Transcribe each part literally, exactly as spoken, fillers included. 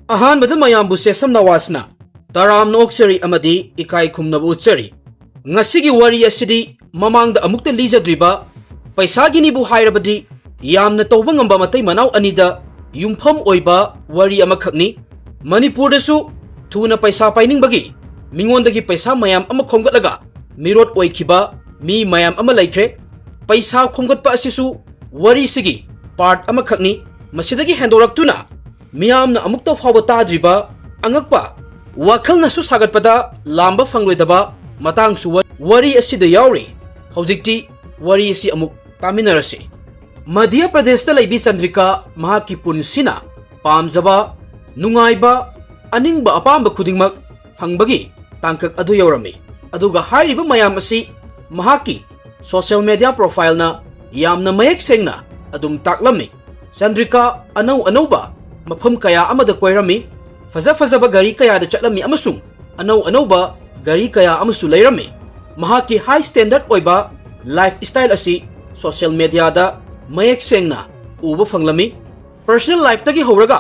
ꯑꯍꯥꯟꯕꯗ ꯃꯌꯥꯝꯕꯨ ꯁꯦꯁꯝ ꯅꯋꯥꯖꯅ ꯇꯔꯥꯝꯅ ꯑꯣꯛꯆꯔꯤ ꯑꯃꯗꯤ ꯏꯀꯥꯏ ꯈꯨꯝꯅꯕ ꯎꯠꯆꯔꯤ꯫ ꯉꯁꯤꯒꯤ ꯋꯥꯔꯤ ꯑꯁꯤꯗꯤ ꯃꯃꯥꯡꯗ ꯑꯃꯨꯛꯇ ꯂꯤꯖꯗ꯭ꯔꯤꯕ ꯄꯩꯁꯥꯒꯤꯅꯤꯕꯨ ꯍꯥꯏꯔꯕꯗꯤ ꯌꯥꯝꯅ ꯇꯧꯕ ꯉꯝꯕ ꯃꯇꯩ ꯃꯅꯥꯎ ꯑꯅꯤꯗ ꯌꯨꯝꯐꯝ ꯑꯣꯏꯕ ꯋꯥꯔꯤ ꯑꯃꯈꯛꯅꯤ꯫ ꯃꯅꯤꯄꯨꯔꯗꯁꯨ ꯊꯨꯅ ꯄꯩꯁꯥ ꯄꯥꯏꯅꯤꯡꯕꯒꯤ ꯃꯤꯉꯣꯟꯗꯒꯤ ꯄꯩꯁꯥ ꯃꯌꯥꯝ ꯑꯃ ꯈꯣꯝꯒꯠꯂꯒ ꯃꯤꯔꯣꯠ ꯑꯣꯏꯈꯤꯕ ꯃꯤ ꯃꯌꯥꯝ ꯑꯃ ꯂꯩꯈ꯭ꯔꯦ꯫ ꯄꯩꯁꯥ ꯈꯣꯝꯒꯠꯄ ꯑꯁꯤꯁꯨ ꯋꯥꯔꯤꯁꯤꯒꯤ ꯄꯥꯔꯠ ꯑꯃꯈꯛꯅꯤ꯫ ꯃꯁꯤꯗꯒꯤ ꯍꯦꯟꯗꯣꯔꯛꯇꯨꯅ ꯃꯤꯌꯥꯝꯅ ꯑꯃꯨꯛꯇ ꯐꯥꯎꯕ ꯇꯥꯗ꯭ꯔꯤꯕ ꯑꯉꯛꯄ, ꯋꯥꯈꯜꯅꯁꯨ ꯁꯥꯒꯠꯄꯗ ꯂꯥꯝꯕ ꯐꯪꯂꯣꯏꯗꯕ ꯃꯇꯥꯡꯁꯨ ꯋꯥ-, ꯋꯥꯔꯤ ꯑꯁꯤꯗ ꯌꯥꯎꯔꯤ꯫ ꯍꯧꯖꯤꯛꯇꯤ ꯋꯥꯔꯤ ꯑꯁꯤ ꯑꯃꯨꯛ ꯇꯥꯃꯤꯟꯅꯔꯁꯤ꯫ ꯃꯙ꯭ꯌ ꯄ꯭ꯔꯗꯦꯁꯇ ꯂꯩꯕꯤ ꯆꯟꯗ꯭ꯔꯤꯀꯥ ꯃꯍꯥꯛꯀꯤ ꯄꯨꯟꯁꯤꯅ ꯄꯥꯝꯖꯕ, ꯅꯨꯡꯉꯥꯏꯕ, ꯑꯅꯤꯡꯕ ꯑꯄꯥꯝꯕ ꯈꯨꯗꯤꯡꯃꯛ ꯐꯪꯕꯒꯤ ꯇꯥꯡꯀꯛ ꯑꯗꯨ ꯌꯧꯔꯝꯃꯤ꯫ ꯑꯗꯨꯒ ꯍꯥꯏꯔꯤꯕ ꯃꯌꯥꯝ ꯑꯁꯤ ꯃꯍꯥꯛꯀꯤ ꯁꯣꯁꯤꯌꯦꯜ ꯃꯦꯗꯤꯌꯥ ꯄ꯭ꯔꯣꯐꯥꯏꯜꯅ ꯌꯥꯝꯅ ꯃꯌꯦꯛ ꯁꯦꯡꯅ ꯑꯗꯨꯝ ꯇꯥꯛꯂꯝꯃꯤ꯫ ꯆꯟꯗ꯭ꯔꯤꯀꯥ ꯑꯅꯧ ꯑꯅꯧꯕ ꯃꯐꯝ ꯀꯌꯥ ꯑꯃꯗ ꯀꯣꯏꯔꯝꯃꯤ, ꯐꯖ ꯐꯖꯕ ꯒꯥꯔꯤ ꯀꯌꯥꯗ ꯆꯠꯂꯝꯃꯤ ꯑꯃꯁꯨꯡ ꯑꯅꯧ ꯑꯅꯧꯕ ꯒꯥꯔꯤ ꯀꯌꯥ ꯑꯃꯁꯨ ꯂꯩꯔꯝꯃꯤ꯫ ꯃꯍꯥꯛꯀꯤ ꯍꯥꯏ ꯁ꯭ꯇꯦꯟꯗꯔꯗ ꯑꯣꯏꯕ ꯂꯥꯏꯐ ꯁ꯭ꯇꯥꯏꯜ ꯑꯁꯤ ꯁꯣꯁꯤꯌꯦꯜ ꯃꯦꯗꯤꯌꯥꯗ ꯃꯌꯦꯛ ꯁꯦꯡꯅ ꯎꯕ ꯐꯪꯂꯝꯃꯤ꯫ ꯄꯔꯁꯣꯅꯦꯜ ꯂꯥꯏꯐꯇꯒꯤ ꯍꯧꯔꯒ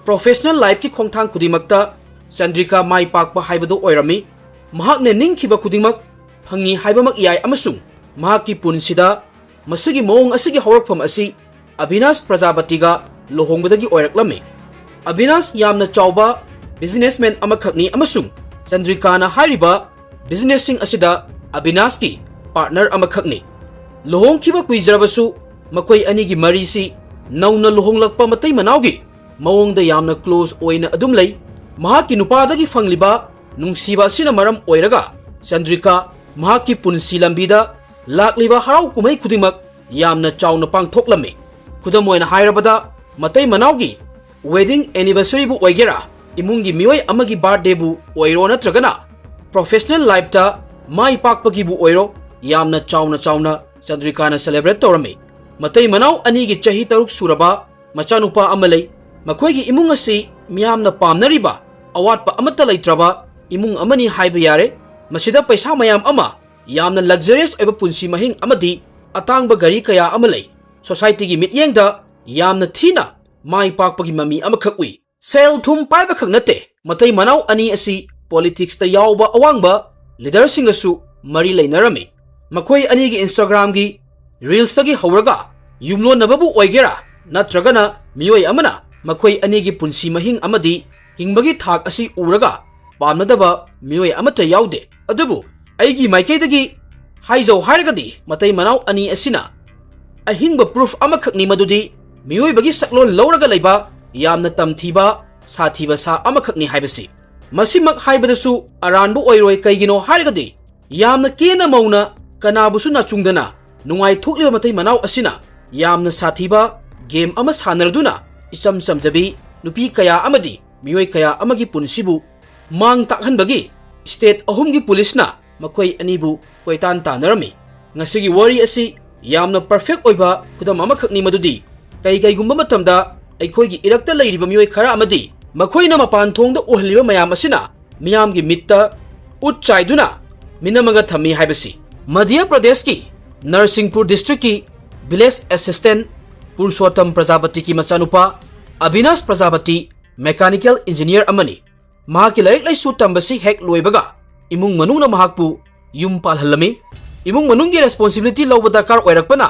ꯄ꯭ꯔꯣꯐꯦꯁꯅꯦꯜ ꯂꯥꯏꯐꯀꯤ ꯈꯣꯡꯊꯥꯡ ꯈꯨꯗꯤꯡꯃꯛꯇ ꯆꯟꯗ꯭ꯔꯤꯀꯥ ꯃꯥꯏ ꯄꯥꯛꯄ ꯍꯥꯏꯕꯗꯨ ꯑꯣꯏꯔꯝꯃꯤ꯫ ꯃꯍꯥꯛꯅ ꯅꯤꯡꯈꯤꯕ ꯈꯨꯗꯤꯡꯃꯛ ꯐꯪꯉꯤ ꯍꯥꯏꯕꯃꯛ ꯌꯥꯏ ꯑꯃꯁꯨꯡ ꯃꯍꯥꯛꯀꯤ ꯄꯨꯟꯁꯤꯗ ꯃꯁꯤꯒꯤ ꯃꯑꯣꯡ ꯑꯁꯤꯒꯤ ꯍꯧꯔꯛꯐꯝ ꯑꯁꯤ ꯑꯕꯤꯅꯥꯁ ꯄ꯭ꯔꯖꯥꯄꯇꯤꯒ ꯂꯨꯍꯣꯡꯕꯗꯒꯤ ꯑꯣꯏꯔꯛꯂꯝꯃꯤ꯫ ꯑꯕꯤꯅꯥꯁ ꯌꯥꯝꯅ ꯆꯥꯎꯕ ꯕꯤꯖꯤꯅꯦꯁꯃꯦꯟ ꯑꯃꯈꯛꯅꯤ ꯑꯃꯁꯨꯡ ꯆꯟꯗ꯭ꯔꯤꯀꯥꯅ ꯍꯥꯏꯔꯤꯕ ꯕꯤꯖꯤꯅꯦꯁꯁꯤꯡ ꯑꯁꯤꯗ ꯑꯕꯤꯅꯥꯁꯀꯤ ꯄꯥꯔꯠꯅꯔ ꯑꯃꯈꯛꯅꯤ꯫ ꯂꯨꯍꯣꯡꯈꯤꯕ ꯀꯨꯏꯖꯔꯕꯁꯨ ꯃꯈꯣꯏ ꯑꯅꯤꯒꯤ ꯃꯔꯤꯁꯤ ꯅꯧꯅ ꯂꯨꯍꯣꯡꯂꯛꯄ ꯃꯇꯩ ꯃꯅꯥꯎꯒꯤ ꯃꯑꯣꯡꯗ ꯌꯥꯝꯅ ꯀ꯭ꯂꯣꯖ ꯑꯣꯏꯅ ꯑꯗꯨꯝ ꯂꯩ꯫ ꯃꯍꯥꯛꯀꯤ ꯅꯨꯄꯥꯗꯒꯤ ꯐꯪꯂꯤꯕ ꯅꯨꯡꯁꯤꯕ ꯑꯁꯤꯅ ꯃꯔꯝ ꯑꯣꯏꯔꯒ ꯆꯟꯗ꯭ꯔꯤꯀꯥ ꯃꯍꯥꯛꯀꯤ ꯄꯨꯟꯁꯤ ꯂꯝꯕꯤꯗ ꯂꯥꯛꯂꯤꯕ ꯍꯔꯥꯎ ꯀꯨꯝꯍꯩ ꯈꯨꯗꯤꯡꯃꯛ ꯌꯥꯝꯅ ꯆꯥꯎꯅ ꯄꯥꯡꯊꯣꯛꯂꯝꯃꯤ꯫ ꯈꯨꯗꯝ ꯑꯣꯏꯅ ꯍꯥꯏꯔꯕꯗ, ꯃꯇꯩ ꯃꯅꯥꯎꯒꯤ ꯋꯦꯗꯤꯡ ꯑꯦꯅꯤꯚꯔꯁꯔꯤꯕꯨ ꯑꯣꯏꯒꯦꯔꯥ, ꯏꯃꯨꯡꯒꯤ ꯃꯤꯑꯣꯏ ꯑꯃꯒꯤ ꯕꯥꯔꯊꯗꯦꯕꯨ ꯑꯣꯏꯔꯣ ꯅꯠꯇ꯭ꯔꯒꯅ ꯄ꯭ꯔꯣꯐꯦꯁꯅꯦꯜ ꯂꯥꯏꯐꯇ ꯃꯥꯏ ꯄꯥꯛꯄꯒꯤꯕꯨ ꯑꯣꯏꯔꯣ, ꯌꯥꯝꯅ ꯆꯥꯎꯅ ꯆꯥꯎꯅ ꯆꯟꯗ꯭ꯔꯤꯀꯥꯅ ꯁꯦꯂꯦꯕ꯭ꯔꯦꯠ ꯇꯧꯔꯝꯃꯤ꯫ ꯃꯇꯩ ꯃꯅꯥꯎ ꯑꯅꯤꯒꯤ ꯆꯍꯤ ꯇꯔꯨꯛ ꯁꯨꯔꯕ ꯃꯆꯥꯅꯨꯄꯥ ꯑꯃ ꯂꯩ꯫ ꯃꯈꯣꯏꯒꯤ ꯏꯃꯨꯡ ꯑꯁꯤ ꯃꯤꯌꯥꯝꯅ ꯄꯥꯝꯅꯔꯤꯕ, ꯑꯋꯥꯠꯄ ꯑꯃꯠꯇ ꯂꯩꯇ꯭ꯔꯕ ꯏꯃꯨꯡ ꯑꯃꯅꯤ ꯍꯥꯏꯕ ꯌꯥꯔꯦ꯫ ꯃꯁꯤꯗ ꯄꯩꯁꯥ ꯃꯌꯥꯝ ꯑꯃ, ꯌꯥꯝꯅ ꯂꯛꯖꯔꯤꯌꯁ ꯑꯣꯏꯕ ꯄꯨꯟꯁꯤ ꯃꯍꯤꯡ ꯑꯃꯗꯤ ꯑꯇꯥꯡꯕ ꯒꯥꯔꯤ ꯀꯌꯥ ꯑꯃ ꯂꯩ꯫ ꯁꯣꯁꯥꯏꯇꯤꯒꯤ ꯃꯤꯠꯌꯦꯡꯗ ꯌꯥꯝꯅ ꯊꯤꯅ ꯃꯥꯏ ꯄꯥꯛꯄꯒꯤ ꯃꯃꯤ ꯑꯃꯈꯛ ꯎꯏ꯫ ꯁꯦꯜ ꯊꯨꯝ ꯄꯥꯏꯕꯈꯛ ꯅꯠꯇꯦ, ꯃꯇꯩ ꯃꯅꯥꯎ ꯑꯅꯤ ꯑꯁꯤ ꯄꯣꯂꯤꯇꯤꯛꯁꯇ ꯌꯥꯎꯕ ꯑꯋꯥꯡꯕ ꯂꯤꯗꯔꯁꯤꯡꯒꯁꯨ ꯃꯔꯤ ꯂꯩꯅꯔꯝꯃꯤ꯫ ꯃꯈꯣꯏ ꯑꯅꯤꯒꯤ ꯏꯟꯁꯇꯥꯒ꯭ꯔꯥꯝꯒꯤ ꯔꯤꯜꯁꯇꯒꯤ ꯍꯧꯔꯒ ꯌꯨꯝꯂꯣꯟꯅꯕꯕꯨ ꯑꯣꯏꯒꯦꯔꯥ, ꯅꯠꯇ꯭ꯔꯒꯅ ꯃꯤꯑꯣꯏ ꯑꯃꯅ ꯃꯈꯣꯏ ꯑꯅꯤꯒꯤ ꯄꯨꯟꯁꯤ ꯃꯍꯤꯡ ꯑꯃꯗꯤ ꯍꯤꯡꯕꯒꯤ ꯊꯥꯛ ꯑꯁꯤ ꯎꯔꯒ ꯄꯥꯝꯅꯗꯕ ꯃꯤꯑꯣꯏ ꯑꯃꯠꯇ ꯌꯥꯎꯗꯦ꯫ ꯑꯗꯨꯕꯨ ꯑꯩꯒꯤ ꯃꯥꯏꯀꯩꯗꯒꯤ ꯍꯥꯏꯖꯧ ꯍꯥꯏꯔꯒꯗꯤ, ꯃꯇꯩ ꯃꯅꯥꯎ ꯑꯅꯤ ꯑꯁꯤꯅ ꯑꯍꯤꯡꯕ ꯄ꯭ꯔꯨꯐ ꯑꯃꯈꯛꯅꯤ ꯃꯗꯨꯗꯤ ꯃꯤꯑꯣꯏꯕꯒꯤ ꯁꯛꯂꯣꯟ ꯂꯧꯔꯒ ꯂꯩꯕ ꯌꯥꯝꯅ ꯇꯝꯊꯤꯕ, ꯁꯥꯊꯤꯕ ꯁꯥ ꯑꯃꯈꯛꯅꯤ ꯍꯥꯏꯕꯁꯤ꯫ ꯃꯁꯤꯃꯛ ꯍꯥꯏꯕꯗꯁꯨ ꯑꯔꯥꯟꯕ ꯑꯣꯏꯔꯣꯏ꯫ ꯀꯩꯒꯤꯅꯣ ꯍꯥꯏꯔꯒꯗꯤ, ꯌꯥꯝꯅ ꯀꯦꯅ ꯃꯧꯅ ꯀꯅꯥꯕꯨꯁꯨ ꯅꯥꯆꯨꯡꯗꯅ ꯅꯨꯡꯉꯥꯏꯊꯣꯛꯂꯤꯕ ꯃꯇꯩ ꯃꯅꯥꯎ ꯑꯁꯤꯅ ꯌꯥꯝꯅ ꯁꯥꯊꯤꯕ ꯒꯦꯝ ꯑꯃ ꯁꯥꯟꯅꯔꯗꯨꯅ ꯏꯆꯝ ꯆꯝꯖꯕꯤ ꯅꯨꯄꯤ ꯀꯌꯥ ꯑꯃꯗꯤ ꯃꯤꯑꯣꯏ ꯀꯌꯥ ꯑꯃꯒꯤ ꯄꯨꯟꯁꯤꯕꯨ ꯃꯥꯡ ꯇꯥꯛꯍꯟꯕꯒꯤ ꯁ꯭ꯇꯦꯠ ꯑꯍꯨꯝꯒꯤ ꯄꯨꯂꯤꯁꯅ ꯃꯈꯣꯏ ꯑꯅꯤꯕꯨ ꯀꯣꯏꯇꯥꯟ ꯇꯥꯟꯅꯔꯝꯃꯤ꯫ ꯉꯁꯤꯒꯤ ꯋꯥꯔꯤ ꯑꯁꯤ ꯌꯥꯝꯅ ꯄꯔꯐꯦꯛ ꯑꯣꯏꯕ ꯈꯨꯗꯝ ꯑꯃꯈꯛꯅꯤ, ꯃꯗꯨꯗꯤ ꯀꯩ ꯀꯩꯒꯨꯝꯕ ꯃꯇꯝꯗ ꯑꯩꯈꯣꯏꯒꯤ ꯏꯔꯛꯇ ꯂꯩꯔꯤꯕ ꯃꯤꯑꯣꯏ ꯈꯔ ꯑꯃꯗꯤ ꯃꯈꯣꯏꯅ ꯃꯄꯥꯟ ꯊꯣꯡꯗ ꯎꯍꯜꯂꯤꯕ ꯃꯌꯥꯝ ꯑꯁꯤꯅ ꯃꯤꯌꯥꯝꯒꯤ ꯃꯤꯠꯇ ꯎꯠ ꯆꯥꯏꯗꯨꯅ ꯃꯤꯅꯝꯃꯒ ꯊꯝꯃꯤ ꯍꯥꯏꯕꯁꯤ꯫ ꯃꯙ꯭ꯌ ꯄ꯭ꯔꯗꯦꯁꯀꯤ ꯅꯔꯁꯤꯡꯄꯨꯔ ꯗꯤꯁꯇ꯭ꯔꯤꯛꯀꯤ ꯚꯤꯂꯦꯖ ꯑꯦꯁꯤꯁꯇꯦꯟ ꯄꯨꯔꯨꯁꯣꯠꯇꯝ ꯄ꯭ꯔꯖꯥꯄꯇꯤꯒꯤ ꯃꯆꯥꯅꯨꯄꯥ ꯑꯕꯤꯅꯥꯁ ꯄ꯭ꯔꯖꯥꯄꯇꯤ ꯃꯦꯀꯥꯅꯤꯀꯦꯜ ꯏꯟꯖꯤꯅꯤꯌꯔ ꯑꯃꯅꯤ꯫ ꯃꯍꯥꯛꯀꯤ ꯂꯥꯏꯔꯤꯛ ꯂꯥꯏꯁꯨ ꯇꯝꯕꯁꯤ ꯍꯦꯛ ꯂꯣꯏꯕꯒ ꯏꯃꯨꯡ ꯃꯅꯨꯡꯅ ꯃꯍꯥꯛꯄꯨ ꯌꯨꯝ ꯄꯥꯜꯍꯜꯂꯝꯃꯤ꯫ ꯏꯃꯨꯡ ꯃꯅꯨꯡꯒꯤ ꯔꯦꯁꯄꯣꯟꯁꯤꯕꯤꯂꯤꯇꯤ ꯂꯧꯕ ꯗꯔꯀꯥꯔ ꯑꯣꯏꯔꯛꯄꯅ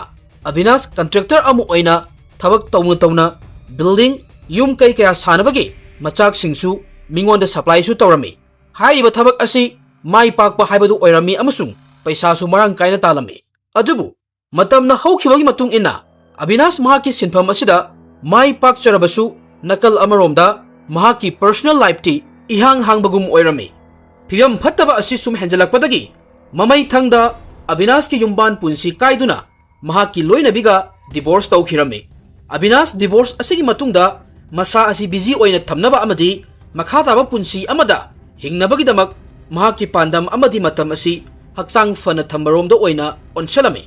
ꯑꯕꯤꯅꯥꯁ ꯀꯟꯇ꯭ꯔꯦꯛꯇꯔ ꯑꯃ ꯑꯣꯏꯅ ꯊꯕꯛ ꯇꯧꯅ ꯇꯧꯅ ꯕꯤꯜꯗꯤꯡ, ꯌꯨꯝ ꯀꯩ ꯀꯌꯥ ꯁꯥꯅꯕꯒꯤ ꯃꯆꯥꯛꯁꯤꯡꯁꯨ ꯃꯤꯉꯣꯟꯗ ꯁꯄ꯭ꯂꯥꯏꯁꯨ ꯇꯧꯔꯝꯃꯤ꯫ ꯍꯥꯏꯔꯤꯕ ꯊꯕꯛ ꯑꯁꯤ ꯃꯥꯏ ꯄꯥꯛꯄ ꯍꯥꯏꯕꯗꯨ ꯑꯣꯏꯔꯝꯃꯤ ꯑꯃꯁꯨꯡ ꯄꯩꯁꯥꯁꯨ ꯃꯔꯥꯡ ꯀꯥꯏꯅ ꯇꯥꯜꯂꯝꯃꯤ꯫ ꯑꯗꯨꯕꯨ ꯃꯇꯝꯅ ꯍꯧꯈꯤꯕꯒꯤ ꯃꯇꯨꯡ ꯏꯟꯅ ꯑꯕꯤꯅꯥꯁ ꯃꯍꯥꯛꯀꯤ ꯁꯤꯟꯐꯝ ꯑꯁꯤꯗ ꯃꯥꯏ ꯄꯥꯛꯆꯔꯕꯁꯨ, ꯅꯥꯀꯜ ꯑꯃꯔꯣꯝꯗ ꯃꯍꯥꯛꯀꯤ ꯄꯔꯁꯣꯅꯦꯜ ꯂꯥꯏꯐꯇꯤ ꯏꯍꯥꯡ ꯍꯥꯡꯕꯒꯨꯝ ꯑꯣꯏꯔꯝꯃꯤ꯫ ꯐꯤꯕꯝ ꯐꯠꯇꯕ ꯑꯁꯤ ꯁꯨꯝ ꯍꯦꯟꯖꯜꯂꯛꯄꯗꯒꯤ ꯃꯃꯩ ꯊꯪꯗ ꯑꯕꯤꯅꯥꯁꯀꯤ ꯌꯨꯝꯕꯥꯟ ꯄꯨꯟꯁꯤ ꯀꯥꯏꯗꯨꯅ ꯃꯍꯥꯛꯀꯤ ꯂꯣꯏꯅꯕꯤꯒ ꯗꯤꯚꯣꯔꯁ ꯇꯧꯈꯤꯔꯝꯃꯤ꯫ ꯑꯕꯤꯅꯥꯁ ꯗꯤꯚꯣꯔꯁ ꯑꯁꯤꯒꯤ ꯃꯇꯨꯡꯗ ꯃꯁꯥ ꯑꯁꯤ ꯕꯤꯖꯤ ꯑꯣꯏꯅ ꯊꯝꯅꯕ ꯑꯃꯗꯤ ꯃꯈꯥ ꯇꯥꯕ ꯄꯨꯟꯁꯤ ꯑꯃꯗ ꯍꯤꯡꯅꯕꯒꯤꯗꯃꯛ ꯃꯍꯥꯛꯀꯤ ꯄꯥꯟꯗꯝ ꯑꯃꯗꯤ ꯃꯇꯝ ꯑꯁꯤ ꯍꯛꯆꯥꯡ ꯐꯅ ꯊꯝꯕꯔꯣꯝꯗ ꯑꯣꯏꯅ ꯑꯣꯟꯁꯤꯜꯂꯝꯃꯤ꯫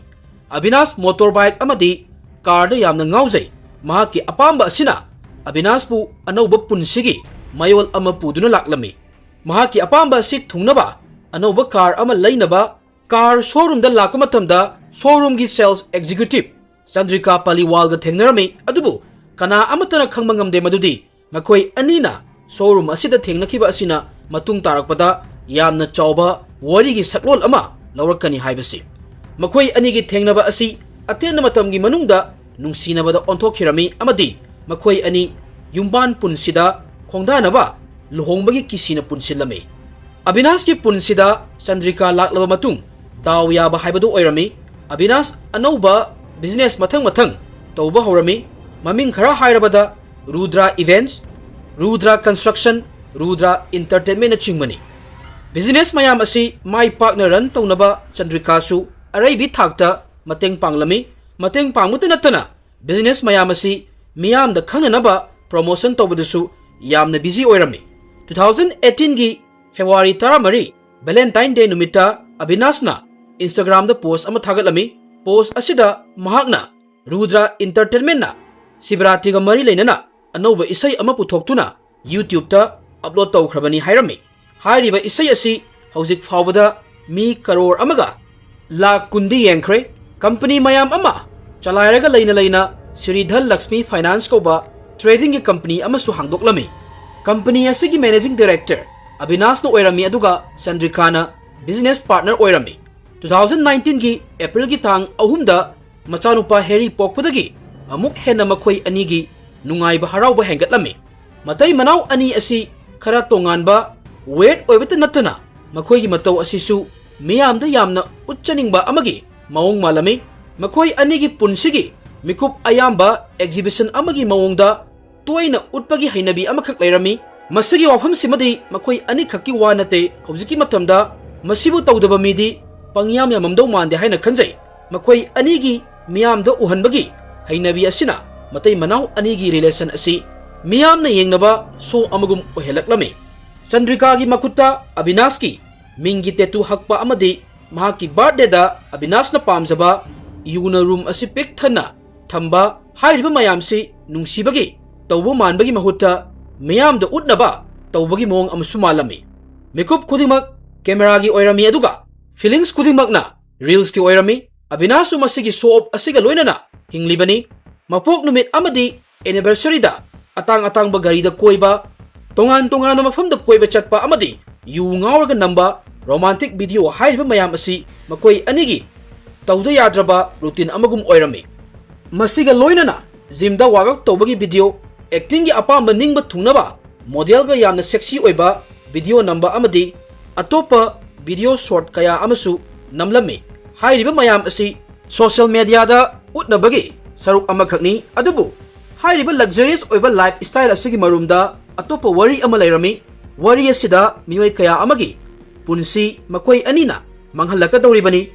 ꯑꯕꯤꯅꯥꯁ ꯃꯣꯇꯣꯔ ꯕꯥꯏꯛ ꯑꯃꯗꯤ ꯀꯥꯔꯗ ꯌꯥꯝꯅ ꯉꯥꯎꯖꯩ꯫ ꯃꯍꯥꯛꯀꯤ ꯑꯄꯥꯝꯕ ꯑꯁꯤꯅ ꯑꯕꯤꯅꯥꯁꯄꯨ ꯑꯅꯧꯕ ꯄꯨꯟꯁꯤꯒꯤ ꯃꯌꯣꯜ ꯑꯃ ꯄꯨꯗꯨꯅ ꯂꯥꯛꯂꯝꯃꯤ꯫ ꯃꯍꯥꯛꯀꯤ ꯑꯄꯥꯝꯕ ꯑꯁꯤ ꯊꯨꯡꯅꯕ ꯑꯅꯧꯕ ꯀꯥꯔ ꯑꯃ ꯂꯩꯅꯕ ꯀꯥꯔ ꯁꯣꯔꯨꯝꯗ ꯂꯥꯛꯄ ꯃꯇꯝꯗ ꯁꯣꯔꯨꯝꯒꯤ ꯁꯦꯜꯁ ꯑꯦꯛꯖꯤꯀ꯭ꯌꯨꯇꯤꯚ ꯆꯟꯗ꯭ꯔꯤꯀꯥ ꯄꯥꯂꯤꯋꯥꯜꯒ ꯊꯦꯡꯅꯔꯝꯃꯤ꯫ ꯑꯗꯨꯕꯨ ꯀꯅꯥ ꯑꯃꯠꯇꯅ ꯈꯪꯕ ꯉꯝꯗꯦ ꯃꯗꯨꯗꯤ ꯃꯈꯣꯏ ꯑꯅꯤꯅ showroom ꯑꯁꯤꯗ ꯊꯦꯡꯅꯈꯤꯕ ꯑꯁꯤꯅ ꯃꯇꯨꯡ ꯇꯥꯔꯛꯄꯗ ꯌꯥꯝꯅ ꯆꯥꯎꯕ ꯋꯥꯔꯤꯒꯤ ꯁꯛꯂꯣꯟ ꯑꯃ ꯂꯧꯔꯛꯀꯅꯤ ꯍꯥꯏꯕꯁꯤ꯫ ꯃꯈꯣꯏ ꯑꯅꯤꯒꯤ ꯊꯦꯡꯅꯕ ꯑꯁꯤ ꯑꯇꯦꯟꯕ ꯃꯇꯝꯒꯤ ꯃꯅꯨꯡꯗ ꯅꯨꯡꯁꯤꯅꯕꯗ ꯑꯣꯟꯊꯣꯛꯈꯤꯔꯝꯃꯤ ꯑꯃꯗꯤ ꯃꯈꯣꯏ ꯑꯅꯤ ꯌꯨꯝꯕꯥꯟ ꯄꯨꯟꯁꯤꯗ ꯈꯣꯡꯗꯥꯅꯕ ꯂꯨꯍꯣꯡꯕꯒꯤ ꯀꯤꯁꯤꯅ ꯄꯨꯟꯁꯤꯜꯂꯝꯃꯤ꯫ ꯑꯕꯤꯅꯥꯁꯀꯤ ꯄꯨꯟꯁꯤꯗ ꯆꯟꯗ꯭ꯔꯤꯀꯥ ꯂꯥꯛꯂꯕ ꯃꯇꯨꯡ ꯗꯥꯎ ꯌꯥꯕ ꯍꯥꯏꯕꯗꯨ ꯑꯣꯏꯔꯝꯃꯤ꯫ ꯑꯕꯤꯅꯥꯁ ꯑꯅꯧꯕ business ꯃꯊꯪ ꯃꯊꯪ ꯇꯧꯕ ꯍꯧꯔꯝꯃꯤ꯫ ꯃꯃꯤꯡ ꯈꯔ ꯍꯥꯏꯔꯕꯗ Rudra Events, Rudra Construction, Rudra Entertainmentꯅꯆꯤꯡꯕꯅꯤ꯫ Business ꯃꯌꯥꯝ ꯑꯁꯤ ꯃꯥꯏ ꯄꯥꯛꯅ run ꯇꯧꯅꯕ ꯆꯟꯗ꯭ꯔꯤꯀꯥꯁꯨ ꯑꯔꯩꯕꯤ ꯊꯥꯛꯇ ꯃꯇꯦꯡ ꯄꯥꯡꯂꯝꯃꯤ꯫ ꯃꯇꯦꯡ ꯄꯥꯡꯕꯇ ꯅꯠꯇꯅ business ꯃꯌꯥꯝ ꯑꯁꯤ ꯃꯤꯌꯥꯝꯗ ꯈꯪꯅꯅꯕ promotion ꯇꯧꯕꯗꯁꯨ ꯌꯥꯝꯅ busy ꯑꯣꯏꯔꯝꯃꯤ꯫ Two thousand eighteenꯒꯤ February ꯇꯔꯥꯃꯔꯤ, Valentine Day ꯅꯨꯃꯤꯠꯇ ꯑꯕꯤꯅꯥꯁꯅ Instagramꯗ post ꯑꯃ ꯊꯥꯒꯠꯂꯝꯃꯤ꯫ Post ꯑꯁꯤꯗ ꯃꯍꯥꯛꯅ ꯔꯨꯗ꯭ꯔꯥ Entertainmentꯅ ꯁꯤꯕꯔꯥꯇ꯭ꯔꯤꯒ ꯃꯔꯤ ꯂꯩꯅꯅ ꯑꯅꯧꯕ ꯏꯁꯩ ꯑꯃ ꯄꯨꯊꯣꯛꯇꯨꯅ YouTubeꯇ upload ꯇꯧꯈ꯭ꯔꯕꯅꯤ ꯍꯥꯏꯔꯝꯃꯤ꯫ ꯍꯥꯏꯔꯤꯕ ꯏꯁꯩ ꯑꯁꯤ ꯍꯧꯖꯤꯛ ꯐꯥꯎꯕꯗ ꯃꯤ ꯀꯔꯣꯔ ꯑꯃꯒ ꯂꯥꯈ ꯀꯨꯟꯗꯤ ꯌꯦꯡꯈ꯭ꯔꯦ꯫ Company ꯃꯌꯥꯝ ꯑꯃ ꯆꯂꯥꯏꯔꯒ ꯂꯩꯅ ꯂꯩꯅ ꯁ꯭ꯔꯤ ꯙꯟ ꯂꯛꯁꯃꯤ Finance ꯀꯧꯕ tradingꯒꯤ company ꯑꯃꯁꯨ ꯍꯥꯡꯗꯣꯛꯂꯝꯃꯤ꯫ Company ꯑꯁꯤꯒꯤ managing director ꯑꯕꯤꯅꯥꯁꯅ ꯑꯣꯏꯔꯝꯃꯤ, ꯑꯗꯨꯒ ꯆꯟꯗ꯭ꯔꯤꯀꯥꯅ business partner ꯑꯣꯏꯔꯝꯃꯤ꯫ Two thousand nineteenꯒꯤ Aprilꯒꯤ ꯇꯥꯡ ꯑꯍꯨꯝꯗ ꯃꯆꯥꯅꯨꯄꯥ ꯍꯦꯔꯤ ꯄꯣꯛꯄꯗꯒꯤ ꯑꯃꯨꯛ ꯍꯦꯟꯅ ꯃꯈꯣꯏ ꯑꯅꯤꯒꯤ ꯅꯨꯡꯉꯥꯏꯕ ꯍꯔꯥꯎꯕ ꯍꯦꯟꯒꯠꯂꯝꯃꯤ꯫ ꯃꯇꯩ ꯃꯅꯥꯎ ꯑꯅꯤ ꯑꯁꯤ ꯈꯔ ꯇꯣꯉꯥꯟꯕ, weird ꯑꯣꯏꯕꯇ ꯅꯠꯇꯅ ꯃꯈꯣꯏꯒꯤ ꯃꯇꯧ ꯑꯁꯤꯁꯨ ꯃꯤꯌꯥꯝꯗ ꯌꯥꯝꯅ ꯎꯠꯆꯅꯤꯡꯕ ꯑꯃꯒꯤ ꯃꯑꯣꯡ ꯃꯥꯜꯂꯝꯃꯤ꯫ ꯃꯈꯣꯏ ꯑꯅꯤꯒꯤ ꯄꯨꯟꯁꯤꯒꯤ ꯃꯤꯀꯨꯞ ꯑꯌꯥꯝꯕ exhibition ꯑꯃꯒꯤ ꯃꯑꯣꯡꯗ ꯇꯣꯏꯅ ꯎꯠꯄꯒꯤ ꯍꯩꯅꯕꯤ ꯑꯃꯈꯛ ꯂꯩꯔꯝꯃꯤ꯫ ꯃꯁꯤꯒꯤ ꯋꯥꯐꯝꯁꯤꯃꯗꯤ ꯃꯈꯣꯏ ꯑꯅꯤꯈꯛꯀꯤ ꯋꯥ ꯅꯠꯇꯦ, ꯍꯧꯖꯤꯛꯀꯤ ꯃꯇꯝꯗ ꯃꯁꯤꯕꯨ ꯇꯧꯗꯕ ꯃꯤꯗꯤ ꯄꯪꯌꯥꯝ ꯌꯥꯝꯃꯝꯗꯧ ꯃꯥꯟꯗꯦ ꯍꯥꯏꯅ ꯈꯟꯖꯩ꯫ ꯃꯈꯣꯏ ꯑꯅꯤꯒꯤ ꯃꯤꯌꯥꯝꯗ ꯎꯍꯟꯕꯒꯤ ꯍꯩꯅꯕꯤ ꯑꯁꯤꯅ ꯃꯇꯩ ꯃꯅꯥꯎ ꯑꯅꯤꯒꯤ relation ꯑꯁꯤ ꯃꯤꯌꯥꯝꯅ ꯌꯦꯡꯅꯕ show ꯑꯃꯒꯨꯝ ꯑꯣꯏꯍꯜꯂꯛꯂꯝꯃꯤ꯫ ꯆꯟꯗ꯭ꯔꯤꯀꯥꯒꯤ ꯃꯈꯨꯠꯇ ꯑꯕꯤꯅꯥꯁꯀꯤ ꯃꯤꯡꯒꯤ tattoo ꯍꯛꯄ ꯑꯃꯗꯤ ꯃꯍꯥꯛꯀꯤ birthdayꯗ ꯑꯕꯤꯅꯥꯁꯅ ꯄꯥꯝꯖꯕ ꯌꯨꯅ room ꯑꯁꯤ ꯄꯤꯛ ꯊꯟꯅ ꯊꯝꯕ, ꯍꯥꯏꯔꯤꯕ ꯃꯌꯥꯝꯁꯤ ꯅꯨꯡꯁꯤꯕꯒꯤ ꯇꯧꯕ ꯃꯥꯟꯕꯒꯤ ꯃꯍꯨꯠꯇ ꯃꯤꯌꯥꯝꯗ ꯎꯠꯅꯕ ꯇꯧꯕꯒꯤ ꯃꯑꯣꯡ ꯑꯃꯁꯨ ꯃꯥꯜꯂꯝꯃꯤ꯫ ꯃꯤꯀꯨꯞ ꯈꯨꯗꯤꯡꯃꯛ cameraꯒꯤ ꯑꯣꯏꯔꯝꯃꯤ, ꯑꯗꯨꯒ feelings ꯈꯨꯗꯤꯡꯃꯛꯅ reelsꯀꯤ ꯑꯣꯏꯔꯝꯃꯤ꯫ ꯑꯕꯤꯅꯥꯁꯁꯨ ꯃꯁꯤꯒꯤ show off ꯑꯁꯤꯒ ꯂꯣꯏꯅꯅ ꯍꯤꯡꯂꯤꯕꯅꯤ꯫ ꯃꯄꯣꯛ ꯅꯨꯃꯤꯠ ꯑꯃꯗꯤ anniversaryꯗ ꯑꯇꯥꯡ ꯑꯇꯥꯡꯕ ꯒꯥꯔꯤꯗ ꯀꯣꯏꯕ, ꯇꯣꯉꯥꯟ ꯇꯣꯉꯥꯟꯕ ꯃꯐꯝꯗ ꯀꯣꯏꯕ ꯆꯠꯄ ꯑꯃꯗꯤ ꯌꯨ ꯉꯥꯎꯔꯒ ꯅꯝꯕ romantic video ꯍꯥꯏꯔꯤꯕ ꯃꯌꯥꯝ ꯑꯁꯤ ꯃꯈꯣꯏ ꯑꯅꯤꯒꯤ ꯇꯧꯗ ꯌꯥꯗ꯭ꯔꯕ routine ꯑꯃꯒꯨꯝ ꯑꯣꯏꯔꯝꯃꯤ꯫ ꯃꯁꯤꯒ ꯂꯣꯏꯅꯅ gymꯗ workout ꯇꯧꯕꯒꯤ video, actingꯒꯤ ꯑꯄꯥꯝꯕ ꯅꯤꯡꯕ ꯊꯨꯡꯅꯕ modelꯒ ꯌꯥꯝꯅ sexy ꯑꯣꯏꯕ video ꯅꯝꯕ ꯑꯃꯗꯤ ꯑꯇꯣꯞꯄ video short ꯀꯌꯥ ꯑꯃꯁꯨ ꯅꯝꯂꯝꯃꯤ꯫ ꯍꯥꯏꯔꯤꯕ ꯃꯌꯥꯝ ꯑꯁꯤ social mediaꯗ ꯎꯠꯅꯕꯒꯤ ꯁꯔꯨꯛ ꯑꯃꯈꯛꯅꯤ, ꯑꯗꯨꯕꯨ ꯍꯥꯏꯔꯤꯕ luxurious ꯑꯣꯏꯕ lifestyle ꯑꯁꯤꯒꯤ ꯃꯔꯨꯝꯗ ꯑꯇꯣꯞꯄ ꯋꯥꯔꯤ ꯑꯃ ꯂꯩꯔꯝꯃꯤ꯫ ꯋꯥꯔꯤ ꯑꯁꯤꯗ ꯃꯤꯑꯣꯏ ꯀꯌꯥ ꯑꯃꯒꯤ ꯄꯨꯟꯁꯤ ꯃꯈꯣꯏ ꯑꯅꯤꯅ ꯃꯥꯡꯍꯜꯂꯛꯀꯗꯧꯔꯤꯕꯅꯤ꯫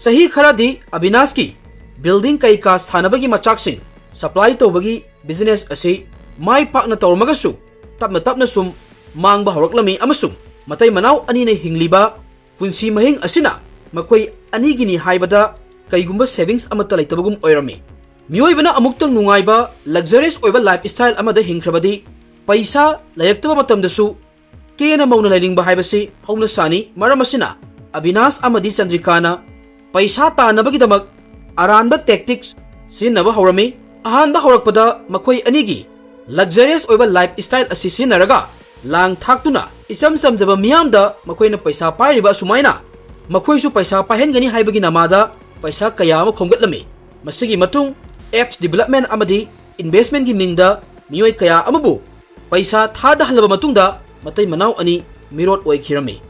ꯆꯍꯤ ꯈꯔꯗꯤ ꯑꯕꯤꯅꯥꯁꯀꯤ building ꯀꯩꯀꯥ ꯁꯥꯟꯅꯕꯒꯤ ꯃꯆꯥꯛꯁꯤꯡ supply ꯇꯧꯕꯒꯤ business ꯑꯁꯤ ꯃꯥꯏ ꯄꯥꯛꯅ ꯇꯧꯔꯝꯃꯒꯁꯨ, ꯇꯞꯅ ꯇꯞꯅ ꯁꯨꯝ ꯃꯥꯡꯕ ꯍꯧꯔꯛꯂꯝꯃꯤ ꯑꯃꯁꯨꯡ ꯃꯇꯩ ꯃꯅꯥꯎ ꯑꯅꯤꯅ ꯍꯤꯡꯂꯤꯕ ꯄꯨꯟꯁꯤ ꯃꯍꯤꯡ ꯑꯁꯤꯅ ꯃꯈꯣꯏ ꯑꯅꯤꯒꯤꯅꯤ ꯍꯥꯏꯕꯗ ꯀꯩꯒꯨꯝꯕ savings ꯑꯃꯠꯇ ꯂꯩꯇꯕꯒꯨꯝ ꯑꯣꯏꯔꯝꯃꯤ꯫ ꯃꯤꯑꯣꯏꯕꯅ ꯑꯃꯨꯛꯇꯪ ꯅꯨꯡꯉꯥꯏꯕ luxurious ꯑꯣꯏꯕ lifestyle ꯑꯃꯗ ꯍꯤꯡꯈ꯭ꯔꯕꯗꯤ, ꯄꯩꯁꯥ ꯂꯩꯔꯛꯇꯕ ꯃꯇꯝꯗꯁꯨ ꯀꯦꯅ ꯃꯧꯅ ꯂꯩꯅꯤꯡꯕ ꯍꯥꯏꯕꯁꯤ ꯍꯧꯅꯁꯥꯅꯤ꯫ ꯃꯔꯝ ꯑꯁꯤꯅ ꯑꯕꯤꯅꯥꯁ ꯑꯃꯗꯤ ꯆꯟꯗ꯭ꯔꯤꯀꯥꯅ ꯄꯩꯁꯥ ꯇꯥꯟꯅꯕꯒꯤꯗꯃꯛ ꯑꯔꯥꯟꯕ tactics ꯁꯤꯖꯤꯟꯅꯕ ꯍꯧꯔꯝꯃꯤ꯫ ꯑꯍꯥꯟꯕ ꯍꯧꯔꯛꯄꯗ ꯃꯈꯣꯏ ꯑꯅꯤꯒꯤ luxurious ꯑꯣꯏꯕ lifestyle ꯑꯁꯤ ꯁꯤꯖꯤꯟꯅꯔꯒ ꯂꯥꯡ ꯊꯥꯛꯇꯨꯅ ꯏꯆꯝ ꯆꯝꯖꯕ ꯃꯤꯌꯥꯝꯗ ꯃꯈꯣꯏꯅ ꯄꯩꯁꯥ ꯄꯥꯏꯔꯤꯕ ꯑꯁꯨꯃꯥꯏꯅ ꯃꯈꯣꯏꯁꯨ ꯄꯩꯁꯥ ꯄꯥꯏꯍꯟꯒꯅꯤ ꯍꯥꯏꯕꯒꯤ ꯅꯃꯥꯗ ꯄꯩꯁꯥ ꯀꯌꯥ ꯑꯃ ꯈꯣꯝꯒꯠꯂꯝꯃꯤ꯫ ꯃꯁꯤꯒꯤ ꯃꯇꯨꯡ apps development ꯑꯃꯗꯤ investmentꯀꯤ ꯃꯤꯡꯗ ꯃꯤꯑꯣꯏ ꯀꯌꯥ ꯑꯃꯕꯨ ꯄꯩꯁꯥ ꯊꯥꯗꯍꯜꯂꯕ ꯃꯇꯨꯡꯗ ꯃꯇꯩ ꯃꯅꯥꯎ ꯑꯅꯤ ꯃꯤꯔꯣꯠ ꯑꯣꯏꯈꯤꯔꯝꯃꯤ꯫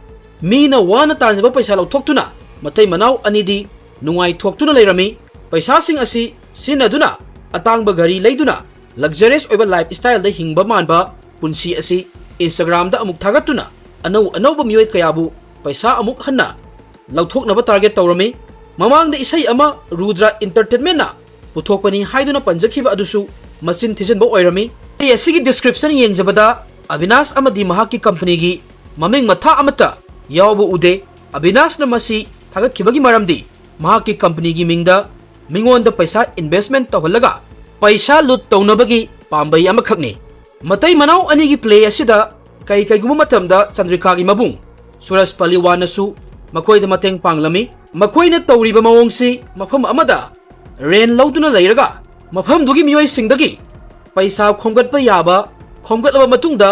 ꯃꯤꯅ ꯋꯥꯅ ꯇꯥꯟꯖꯕ ꯄꯩꯁꯥ ꯂꯧꯊꯣꯛꯇꯨꯅ ꯃꯇꯩ ꯃꯅꯥꯎ ꯑꯅꯤꯗꯤ ꯅꯨꯡꯉꯥꯏꯊꯣꯛꯇꯨꯅ ꯂꯩꯔꯝꯃꯤ꯫ ꯄꯩꯁꯥꯁꯤꯡ ꯑꯁꯤ ꯁꯤꯖꯤꯟꯅꯗꯨꯅ ꯑꯇꯥꯡꯕ ꯒꯥꯔꯤ ꯂꯩꯗꯨꯅ luxurious ꯑꯣꯏꯕ lifestyleꯗ ꯍꯤꯡꯕ ꯃꯥꯟꯕ ꯄꯨꯟꯁꯤ ꯑꯁꯤ Instagramꯗ ꯑꯃꯨꯛ ꯊꯥꯒꯠꯇꯨꯅ ꯑꯅꯧ ꯑꯅꯧꯕ ꯃꯤꯑꯣꯏ ꯀꯌꯥꯕꯨ ꯄꯩꯁꯥ ꯑꯃꯨꯛ ꯍꯟꯅ ꯂꯧꯊꯣꯛꯅꯕ target ꯇꯧꯔꯝꯃꯤ꯫ ꯃꯃꯥꯡꯗ ꯏꯁꯩ ꯑꯃ ꯔꯨꯗ꯭ꯔ Entertainmentꯅ ꯄꯨꯊꯣꯛꯄꯅꯤ ꯍꯥꯏꯗꯨꯅ ꯄꯟꯖꯈꯤꯕ ꯑꯗꯨꯁꯨ ꯃꯆꯤꯟ ꯊꯤꯖꯤꯟꯕ ꯑꯣꯏꯔꯝꯃꯤ꯫ ꯏꯁꯩ ꯑꯁꯤꯒꯤ description ꯌꯦꯡꯖꯕꯗ ꯑꯕꯤꯅꯥꯁ ꯑꯃꯗꯤ ꯃꯍꯥꯛꯀꯤ companyꯒꯤ ꯃꯃꯤꯡ ꯃꯊꯥ ꯑꯃꯠꯇ ꯌꯥꯎꯕ ꯎꯗꯦ꯫ ꯑꯕꯤꯅꯥꯁꯅ ꯃꯁꯤ ꯊꯥꯒꯠꯈꯤꯕꯒꯤ ꯃꯔꯝꯗꯤ ꯃꯍꯥꯛꯀꯤ companyꯒꯤ ꯃꯤꯡꯗ ꯃꯤꯉꯣꯟꯗ ꯄꯩꯁꯥ investment ꯇꯧꯍꯜꯂꯒ ꯄꯩꯁꯥ ꯂꯨꯠ ꯇꯧꯅꯕꯒꯤ ꯄꯥꯝꯕꯩ ꯑꯃꯈꯛꯅꯤ꯫ ꯃꯇꯩ ꯃꯅꯥꯎ ꯑꯅꯤꯒꯤ play ꯑꯁꯤꯗ ꯀꯩ ꯀꯩꯒꯨꯝꯕ ꯃꯇꯝꯗ ꯆꯟꯗ꯭ꯔꯤꯀꯥꯒꯤ ꯃꯕꯨꯡ ꯁꯨꯔꯖ ꯄꯂꯤꯋꯥꯟꯅꯁꯨ ꯃꯈꯣꯏꯗ ꯃꯇꯦꯡ ꯄꯥꯡꯂꯝꯃꯤ꯫ ꯃꯈꯣꯏꯅ ꯇꯧꯔꯤꯕ ꯃꯑꯣꯡꯁꯤ ꯃꯐꯝ ꯑꯃꯗ rent ꯂꯧꯗꯨꯅ ꯂꯩꯔꯒ ꯃꯐꯝꯗꯨꯒꯤ ꯃꯤꯑꯣꯏꯁꯤꯡꯗꯒꯤ ꯄꯩꯁꯥ ꯈꯣꯝꯒꯠꯄ ꯌꯥꯕ ꯈꯣꯝꯒꯠꯂꯕ ꯃꯇꯨꯡꯗ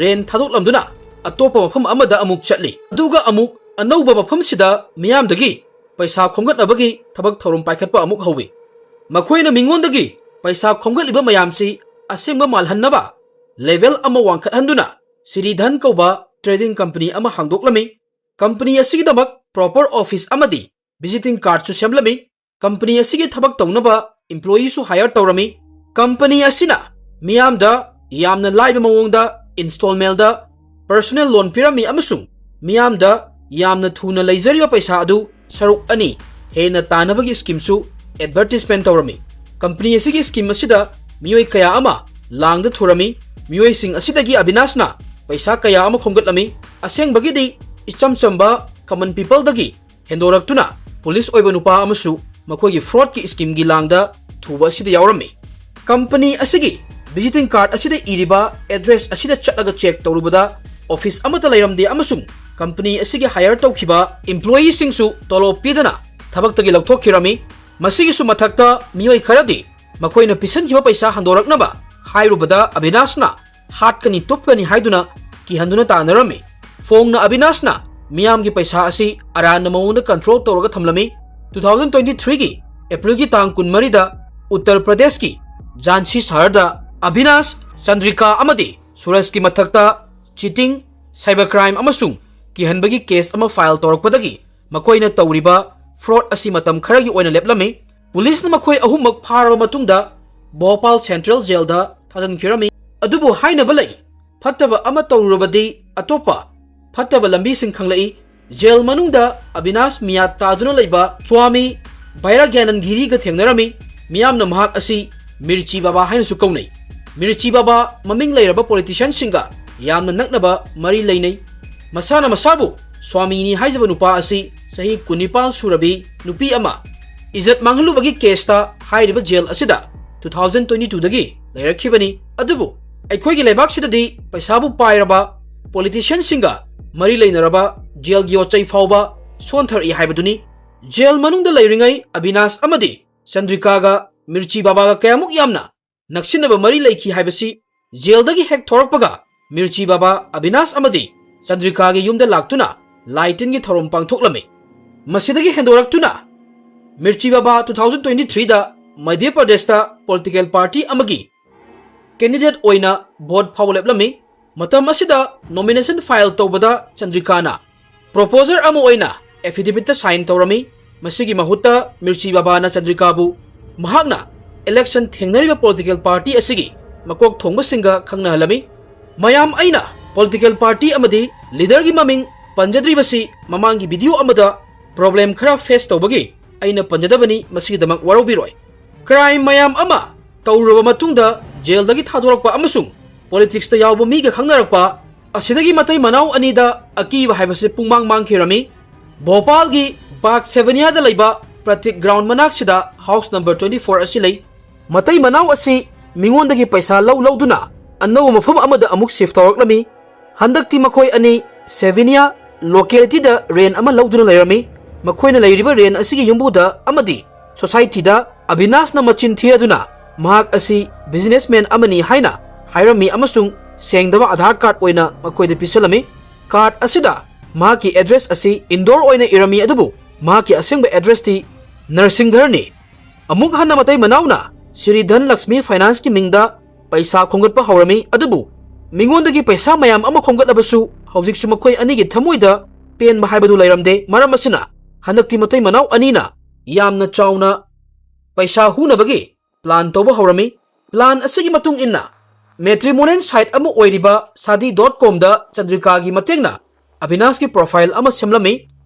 ꯔꯦꯟ ꯊꯥꯗꯣꯛꯂꯝꯗꯨꯅ ꯑꯇꯣꯞꯄ ꯃꯐꯝ ꯑꯃꯗ ꯑꯃꯨꯛ ꯆꯠꯂꯤ꯫ ꯑꯗꯨꯒ ꯑꯃꯨꯛ ꯑꯅꯧꯕ ꯃꯐꯝꯁꯤꯗ ꯃꯤꯌꯥꯝꯗꯒꯤ ꯄꯩꯁꯥ ꯈꯣꯝꯒꯠꯅꯕꯒꯤ ꯊꯕꯛ ꯊꯧꯔꯝ ꯄꯥꯏꯈꯠꯄ ꯑꯃꯨꯛ ꯍꯧꯏ꯫ ꯃꯈꯣꯏꯅ ꯃꯤꯉꯣꯟꯗꯒꯤ ꯄꯩꯁꯥ ꯈꯣꯝꯒꯠꯂꯤꯕ ꯃꯌꯥꯝꯁꯤ ꯑꯁꯦꯡꯕ ꯃꯥꯜꯍꯟꯅꯕ ꯂꯦꯕꯦꯜ ꯑꯃ ꯋꯥꯡꯈꯠꯍꯟꯗꯨꯅ ꯁꯤꯔꯤꯙꯟ ꯀꯧꯕ ꯇ꯭ꯔꯦꯗꯤꯡ ꯀꯝꯄꯅꯤ ꯑꯃ ꯍꯥꯡꯗꯣꯛꯂꯝꯃꯤ꯫ ꯀꯝꯄꯅꯤ ꯑꯁꯤꯒꯤꯗꯃꯛ ꯄ꯭ꯔꯣꯄꯔ ꯑꯣꯐꯤꯁ ꯑꯃꯗꯤ ꯚꯤꯖꯤꯇꯤꯡ ꯀꯥꯔꯗꯁꯨ ꯁꯦꯝꯂꯝꯃꯤ꯫ ꯀꯝꯄꯅꯤ ꯑꯁꯤꯒꯤ ꯊꯕꯛ ꯇꯧꯅꯕ ꯏꯝꯄ꯭ꯂꯣꯌꯤꯁꯨ ꯍꯥꯌꯔ ꯇꯧꯔꯝꯃꯤ꯫ ꯀꯝꯄꯅꯤ ꯑꯁꯤꯅ ꯃꯤꯌꯥꯝꯗ ꯌꯥꯝꯅ ꯂꯥꯏꯕ ꯃꯑꯣꯡꯗ ꯏꯟꯁꯇꯣꯜꯃꯦꯟꯗ ꯄꯔꯁꯣꯅꯦꯜ ꯂꯣꯟ ꯄꯤꯔꯝꯃꯤ ꯑꯃꯁꯨꯡ ꯃꯤꯌꯥꯝꯗ ꯌꯥꯝꯅ ꯊꯨꯅ ꯂꯩꯖꯔꯤꯕ ꯄꯩꯁꯥ ꯑꯗꯨ ꯁꯔꯨꯛ ꯑꯅꯤ ꯍꯦꯟꯅ ꯇꯥꯅꯕꯒꯤ ꯁ꯭ꯀꯤꯝꯁꯨ ꯑꯦꯗꯚꯔꯇꯤꯁꯃꯦꯟ ꯇꯧꯔꯝꯃꯤ꯫ ꯀꯝꯄꯅꯤ ꯑꯁꯤꯒꯤ ꯁ꯭ꯀꯤꯝ ꯑꯁꯤꯗ ꯃꯤꯑꯣꯏ ꯀꯌꯥ ꯑꯃ ꯂꯥꯡꯗ ꯊꯨꯔꯝꯃꯤ꯫ ꯃꯤꯑꯣꯏꯁꯤꯡ ꯑꯁꯤꯗꯒꯤ ꯑꯕꯤꯅꯥꯁꯅ ꯄꯩꯁꯥ ꯀꯌꯥ ꯑꯃ ꯈꯣꯝꯒꯠꯂꯝꯃꯤ꯫ ꯑꯁꯦꯡꯕꯒꯤꯗꯤ ꯏꯆꯝ ꯆꯝꯕ ꯀꯃꯟ ꯄꯤꯄꯜꯗꯒꯤ ꯍꯦꯟꯗꯣꯔꯛꯇꯨꯅ ꯄꯨꯂꯤꯁ ꯑꯣꯏꯕ ꯅꯨꯄꯥ ꯑꯃꯁꯨ ꯃꯈꯣꯏꯒꯤ ꯐ꯭ꯔꯣꯗꯀꯤ ꯁ꯭ꯀꯤꯝꯒꯤ ꯂꯥꯡꯗ ꯊꯨꯕ ꯑꯁꯤꯗ ꯌꯥꯎꯔꯝꯃꯤ꯫ ꯀꯝꯄꯅꯤ ꯑꯁꯤꯒꯤ ꯚꯤꯖꯤꯇꯤꯡ ꯀꯥꯔꯗ ꯑꯁꯤꯗ ꯏꯔꯤꯕ ꯑꯦꯗ꯭ꯔꯦꯁ ꯑꯁꯤꯗ ꯆꯠꯂꯒ ꯆꯦꯛ ꯇꯧꯔꯨꯕꯗ ꯑꯣꯐꯤꯁ ꯑꯃꯠꯇ ꯂꯩꯔꯝꯗꯦ ꯑꯃꯁꯨꯡ ꯀꯝꯄꯅꯤ ꯑꯁꯤꯒꯤ ꯍꯥꯌꯔ ꯇꯧꯈꯤꯕ ꯏꯝꯄ꯭ꯂꯣꯌꯤꯁꯤꯡꯁꯨ ꯇꯣꯂꯣꯞ ꯄꯤꯗꯅ ꯊꯕꯛꯇꯒꯤ ꯂꯧꯊꯣꯛꯈꯤꯔꯝꯃꯤ꯫ ꯃꯁꯤꯒꯤꯁꯨ ꯃꯊꯛꯇ ꯃꯤꯑꯣꯏ ꯈꯔꯗꯤ ꯃꯈꯣꯏꯅ ꯄꯤꯁꯤꯟꯈꯤꯕ ꯄꯩꯁꯥ ꯍꯟꯗꯣꯔꯛꯅꯕ ꯍꯥꯏꯔꯨꯕꯗ ꯑꯕꯤꯅꯥꯁꯅ ꯍꯥꯠꯀꯅꯤ ꯇꯨꯞꯀꯅꯤ ꯍꯥꯏꯗꯨꯅ ꯀꯤꯍꯟꯗꯨꯅ ꯇꯥꯟꯅꯔꯝꯃꯤ꯫ ꯐꯣꯡꯅ ꯑꯕꯤꯅꯥꯁꯅ ꯃꯤꯌꯥꯝꯒꯤ ꯄꯩꯁꯥ ꯑꯁꯤ ꯑꯔꯥꯟꯕ ꯃꯑꯣꯡꯗ ꯀꯟꯇ꯭ꯔꯣꯜ ꯇꯧꯔꯒ ꯊꯝꯂꯝꯃꯤ꯫ ꯇꯨ ꯊꯥꯎꯖꯟ ꯇ꯭ꯋꯦꯟꯇꯤ ꯊ꯭ꯔꯤꯒꯤ ꯑꯦꯄ꯭ꯔꯤꯜꯒꯤ ꯇꯥꯡ ꯀꯨꯟꯃꯔꯤꯗ ꯎꯠꯇꯔ ꯄ꯭ꯔꯗꯦꯁꯀꯤ ꯖꯥꯟꯁꯤ ꯁꯍꯔꯗ ꯑꯕꯤꯅꯥꯁ, ꯆꯟꯗ꯭ꯔꯤꯀꯥ ꯑꯃꯗꯤ ꯁꯨꯔꯖꯀꯤ ꯃꯊꯛꯇ ꯆꯤꯇꯤꯡ, ꯁꯥꯏꯕꯔ ꯀ꯭ꯔꯥꯏꯝ ꯑꯃꯁꯨꯡ ꯀꯤꯍꯟꯕꯒꯤ ꯀꯦꯁ ꯑꯃ ꯐꯥꯏꯜ ꯇꯧꯔꯛꯄꯗꯒꯤ ꯃꯈꯣꯏꯅ ꯇꯧꯔꯤꯕ ꯐ꯭ꯔꯣꯗ ꯑꯁꯤ ꯃꯇꯝ ꯈꯔꯒꯤ ꯑꯣꯏꯅ ꯂꯦꯞꯂꯝꯃꯤ꯫ ꯄꯨꯂꯤꯁꯅ ꯃꯈꯣꯏ ꯑꯍꯨꯝꯃꯛ ꯐꯥꯔꯕ ꯃꯇꯨꯡꯗ ꯚꯣꯄꯥꯜ ꯁꯦꯟꯇ꯭ꯔꯦꯜ ꯖꯦꯜꯗ ꯊꯥꯖꯤꯟꯈꯤꯔꯝꯃꯤ꯫ ꯑꯗꯨꯕꯨ ꯍꯥꯏꯅꯕ ꯂꯩ, ꯐꯠꯇꯕ ꯑꯃ ꯇꯧꯔꯨꯔꯕꯗꯤ ꯑꯇꯣꯞꯄ ꯐꯠꯇꯕ ꯂꯝꯕꯤꯁꯤꯡ ꯈꯪꯂꯛꯏ꯫ ꯖꯦꯜ ꯃꯅꯨꯡꯗ ꯑꯕꯤꯅꯥꯁ ꯃꯤꯌꯥꯠ ꯇꯥꯗꯨꯅ ꯂꯩꯕ ꯁ꯭ꯋꯥꯃꯤ ꯚꯩꯔꯥꯒ꯭ꯌꯥꯅꯟ ꯒꯤꯔꯤꯒ ꯊꯦꯡꯅꯔꯝꯃꯤ꯫ ꯃꯤꯌꯥꯝꯅ ꯃꯍꯥꯛ ꯑꯁꯤ ꯃꯤꯔꯆꯤ ꯕꯥꯕꯥ ꯍꯥꯏꯅꯁꯨ ꯀꯧꯅꯩ꯫ ꯃꯤꯔꯆꯤ ꯕꯥꯕꯥ ꯃꯃꯤꯡ ꯂꯩꯔꯕ ꯄꯣꯂꯤꯇꯤꯁꯤꯌꯟꯁꯤꯡꯒ ꯌꯥꯝꯅ ꯅꯛꯅꯕ ꯃꯔꯤ ꯂꯩꯅꯩ꯫ ꯃꯁꯥꯅ ꯃꯁꯥꯕꯨ ꯁ꯭ꯋꯥꯃꯤꯅꯤ ꯍꯥꯏꯖꯕ ꯅꯨꯄꯥ ꯑꯁꯤ ꯆꯍꯤ ꯀꯨꯟꯅꯤꯄꯥꯜ ꯁꯨꯔꯕꯤ ꯅꯨꯄꯤ ꯑꯃ ꯏꯖꯠ ꯃꯥꯡꯍꯜꯂꯨꯕꯒꯤ ꯀꯦꯁꯇ ꯍꯥꯏꯔꯤꯕ ꯖꯦꯜ ꯑꯁꯤꯗ ꯇꯨ ꯊꯥꯎꯖꯟ ꯇ꯭ꯋꯦꯟꯇꯤ ꯇꯨꯗꯒꯤ ꯂꯩꯔꯛꯈꯤꯕꯅꯤ꯫ ꯑꯗꯨꯕꯨ ꯑꯩꯈꯣꯏꯒꯤ ꯂꯩꯕꯥꯛꯁꯤꯗꯗꯤ ꯄꯩꯁꯥꯕꯨ ꯄꯥꯏꯔꯕ ꯄꯣꯂꯤꯇꯤꯁꯤꯌꯟꯁꯤꯡꯒ ꯃꯔꯤ ꯂꯩꯅꯔꯕ ꯖꯦꯜꯒꯤ ꯌꯣꯠꯆꯩ ꯐꯥꯎꯕ ꯁꯣꯟꯊꯔꯛꯏ ꯍꯥꯏꯕꯗꯨꯅꯤ꯫ ꯖꯦꯜ ꯃꯅꯨꯡꯗ ꯂꯩꯔꯤꯉꯩ ꯑꯕꯤꯅꯥꯁ ꯑꯃꯗꯤ ꯆꯟꯗ꯭ꯔꯤꯀꯥꯒ ꯃꯤꯔꯆꯤ ꯕꯥꯕꯥꯒ ꯀꯌꯥꯃꯨꯛ ꯌꯥꯝꯅ ꯅꯛꯁꯤꯟꯅꯕ ꯃꯔꯤ ꯂꯩꯈꯤ ꯍꯥꯏꯕꯁꯤ ꯖꯦꯜꯗꯒꯤ ꯍꯦꯛ ꯊꯣꯔꯛꯄꯒ ꯃꯤꯔꯆꯤ ꯕꯥꯕꯥ ꯑꯕꯤꯅꯥꯁ ꯑꯃꯗꯤ ꯆꯟꯗ꯭ꯔꯤꯀꯥꯒꯤ ꯌꯨꯝꯗ ꯂꯥꯛꯇꯨꯅ ꯂꯥꯏ ꯇꯤꯟꯒꯤ ꯊꯧꯔꯝ ꯄꯥꯡꯊꯣꯛꯂꯝꯃꯤ꯫ ꯃꯁꯤꯗꯒꯤ ꯍꯦꯟꯗꯣꯔꯛꯇꯨꯅ ꯃꯤꯔꯆꯤ ꯕꯥꯕꯥ two thousand twenty threeꯗ ꯃꯙ꯭ꯌ ꯄ꯭ꯔꯗꯦꯁꯇ ꯄꯣꯂꯤꯇꯤꯀꯦꯜ ꯄꯥꯔꯇꯤ ꯑꯃꯒꯤ ꯀꯦꯟꯗꯤꯗꯦꯠ ꯑꯣꯏꯅ ꯚꯣꯠ ꯐꯥꯎꯕ ꯂꯦꯞꯂꯝꯃꯤ꯫ ꯃꯇꯝ ꯑꯁꯤꯗ ꯅꯣꯃꯤꯅꯦꯁꯟ ꯐꯥꯏꯜ ꯇꯧꯕꯗ ꯆꯟꯗ꯭ꯔꯤꯀꯥꯅ ꯄ꯭ꯔꯣꯄꯣꯖꯔ ꯑꯃ ꯑꯣꯏꯅ ꯑꯦꯐꯤꯗꯦꯕꯤꯠꯇ ꯁꯥꯏꯟ ꯇꯧꯔꯝꯃꯤ꯫ ꯃꯁꯤꯒꯤ ꯃꯍꯨꯠꯇ ꯃꯤꯔꯆꯤ ꯕꯥꯕꯥꯅ ꯆꯟꯗ꯭ꯔꯤꯀꯥꯕꯨ ꯃꯍꯥꯛꯅ ꯏꯂꯦꯛꯁꯟ ꯊꯦꯡꯅꯔꯤꯕ ꯄꯣꯂꯤꯇꯤꯀꯦꯜ ꯄꯥꯔꯇꯤ ꯑꯁꯤꯒꯤ ꯃꯀꯣꯛ ꯊꯣꯡꯕꯁꯤꯡꯒ ꯈꯪꯅꯍꯜꯂꯝꯃꯤ꯫ ꯃꯌꯥꯝ, ꯑꯩꯅ ꯄꯣꯂꯤꯇꯤꯀꯦꯜ ꯄꯥꯔꯇꯤ ꯑꯃꯗꯤ ꯂꯤꯗꯔꯒꯤ ꯃꯃꯤꯡ ꯄꯟꯖꯗ꯭ꯔꯤꯕꯁꯤ ꯃꯃꯥꯡꯒꯤ ꯚꯤꯗꯤꯑꯣ ꯑꯃꯗ ꯄ꯭ꯔꯣꯕ꯭ꯂꯦꯝ ꯈꯔ ꯐꯦꯁ ꯇꯧꯕꯒꯤ ꯑꯩꯅ ꯄꯟꯖꯗꯕꯅꯤ, ꯃꯁꯤꯒꯤꯗꯃꯛ ꯋꯥꯔꯧꯕꯤꯔꯣꯏ꯫ ꯀ꯭ꯔꯥꯏꯝ ꯃꯌꯥꯝ ꯑꯃ ꯇꯧꯔꯨꯔꯕ ꯃꯇꯨꯡꯗ ꯖꯦꯜꯗꯒꯤ ꯊꯥꯗꯣꯔꯛꯄ ꯑꯃꯁꯨꯡ ꯄꯣꯂꯤꯇꯤꯛꯁꯇ ꯌꯥꯎꯕ ꯃꯤꯒ ꯈꯪꯅꯔꯛꯄ ꯑꯁꯤꯗꯒꯤ ꯃꯇꯩ ꯃꯅꯥꯎ ꯑꯅꯤꯗ ꯑꯀꯤꯕ ꯍꯥꯏꯕꯁꯤ ꯄꯨꯡꯃꯥꯡ ꯃꯥꯡꯈꯤꯔꯝꯃꯤ꯫ ꯚꯣꯄꯥꯜꯒꯤ ꯕꯥꯒ ꯁꯦꯚꯦꯅꯤꯌꯥꯗ ꯂꯩꯕ ꯄ꯭ꯔꯇꯤꯛ ꯒ꯭ꯔꯥꯎꯟ ꯃꯅꯥꯛꯁꯤꯗ ꯍꯥꯎꯁ ꯅꯝꯕꯔ twenty four ꯑꯁꯤ ꯂꯩ꯫ ꯃꯇꯩ ꯃꯅꯥꯎ ꯑꯁꯤ ꯃꯤꯉꯣꯟꯗꯒꯤ ꯄꯩꯁꯥ ꯂꯧ ꯂꯧꯗꯨꯅ ꯑꯅꯧꯕ ꯃꯐꯝ ꯑꯃꯗ ꯑꯃꯨꯛ ꯁꯤꯐ ꯇꯧꯔꯛꯂꯝꯃꯤ꯫ ꯍꯟꯗꯛꯇꯤ ꯃꯈꯣꯏ ꯑꯅꯤ ꯁꯦꯚꯤꯅꯤꯌꯥ ꯂꯣꯀꯦꯂꯤꯇꯤꯗ ꯔꯦꯟ ꯑꯃ ꯂꯧꯗꯨꯅ ꯂꯩꯔꯝꯃꯤ꯫ ꯃꯈꯣꯏꯅ ꯂꯩꯔꯤꯕ ꯔꯦꯟ ꯑꯁꯤꯒꯤ ꯌꯨꯝꯕꯨꯗ ꯑꯃꯗꯤ ꯁꯣꯁꯥꯏꯇꯤꯗ ꯑꯕꯤꯅꯥꯁꯅ ꯃꯆꯤꯟ ꯊꯤꯔꯗꯨꯅ ꯃꯍꯥꯛ ꯑꯁꯤ ꯕꯤꯖꯤꯅꯦꯁꯃꯦꯟ ꯑꯃꯅꯤ ꯍꯥꯏꯅ ꯍꯥꯏꯔꯝꯃꯤ ꯑꯃꯁꯨꯡ ꯁꯦꯡꯗꯕ ꯑꯥꯙꯥꯔ ꯀꯥꯔꯗ ꯑꯣꯏꯅ ꯃꯈꯣꯏꯗ ꯄꯤꯁꯜꯂꯝꯃꯤ꯫ ꯀꯥꯔꯗ ꯑꯁꯤꯗ ꯃꯍꯥꯛꯀꯤ ꯑꯦꯗ꯭ꯔꯦꯁ ꯑꯁꯤ ꯏꯟꯗꯣꯔ ꯑꯣꯏꯅ ꯏꯔꯝꯃꯤ, ꯑꯗꯨꯕꯨ ꯃꯍꯥꯛꯀꯤ ꯑꯁꯦꯡꯕ ꯑꯦꯗ꯭ꯔꯦꯁꯇꯤ ꯅꯔꯁꯤꯡꯙꯔꯅꯤ꯫ ꯑꯃꯨꯛ ꯍꯟꯅ ꯃꯇꯩ ꯃꯅꯥꯎꯅ ꯁ꯭ꯔꯤ ꯙꯟ ꯂꯛꯁꯃꯤ ꯐꯥꯏꯅꯥꯟꯁꯀꯤ ꯃꯤꯡꯗ ꯄꯩꯁꯥ ꯈꯣꯝꯒꯠꯄ ꯍꯧꯔꯝꯃꯤ, ꯑꯗꯨꯕꯨ ꯃꯤꯉꯣꯟꯗꯒꯤ ꯄꯩꯁꯥ ꯃꯌꯥꯝ ꯑꯃ ꯈꯣꯝꯒꯠꯂꯕꯁꯨ ꯍꯧꯖꯤꯛꯁꯨ ꯃꯈꯣꯏ ꯑꯅꯤꯒꯤ ꯊꯃꯣꯏꯗ ꯄꯦꯟꯕ ꯍꯥꯏꯕꯗꯨ ꯂꯩꯔꯝꯗꯦ꯫ ꯃꯔꯝ ꯑꯁꯤꯅ ꯍꯟꯗꯛꯇꯤ ꯃꯇꯩ ꯃꯅꯥꯎ ꯑꯅꯤꯅ ꯌꯥꯝꯅ ꯆꯥꯎꯅ ꯄꯩꯁꯥ ꯍꯨꯅꯕꯒꯤ ꯄ꯭ꯂꯥꯟ ꯇꯧꯕ ꯍꯧꯔꯝꯃꯤ꯫ ꯄ꯭ꯂꯥꯟ ꯑꯁꯤꯒꯤ ꯃꯇꯨꯡ ꯏꯟꯅ ꯃꯦꯇ꯭ꯔꯤꯃꯣꯅꯤꯌꯦꯜ ꯁꯥꯏꯠ ꯑꯃ ꯑꯣꯏꯔꯤꯕ ꯁꯥꯗꯤ ꯗꯣꯠ ꯀꯣꯝꯗ ꯆꯟꯗ꯭ꯔꯤꯀꯥꯒꯤ ꯃꯇꯦꯡꯅ ꯑꯕꯤꯅꯥꯁꯀꯤ ꯄ꯭ꯔꯣꯐꯥꯏꯜ ꯑꯃ ꯁꯦꯝꯂꯝꯃꯤ꯫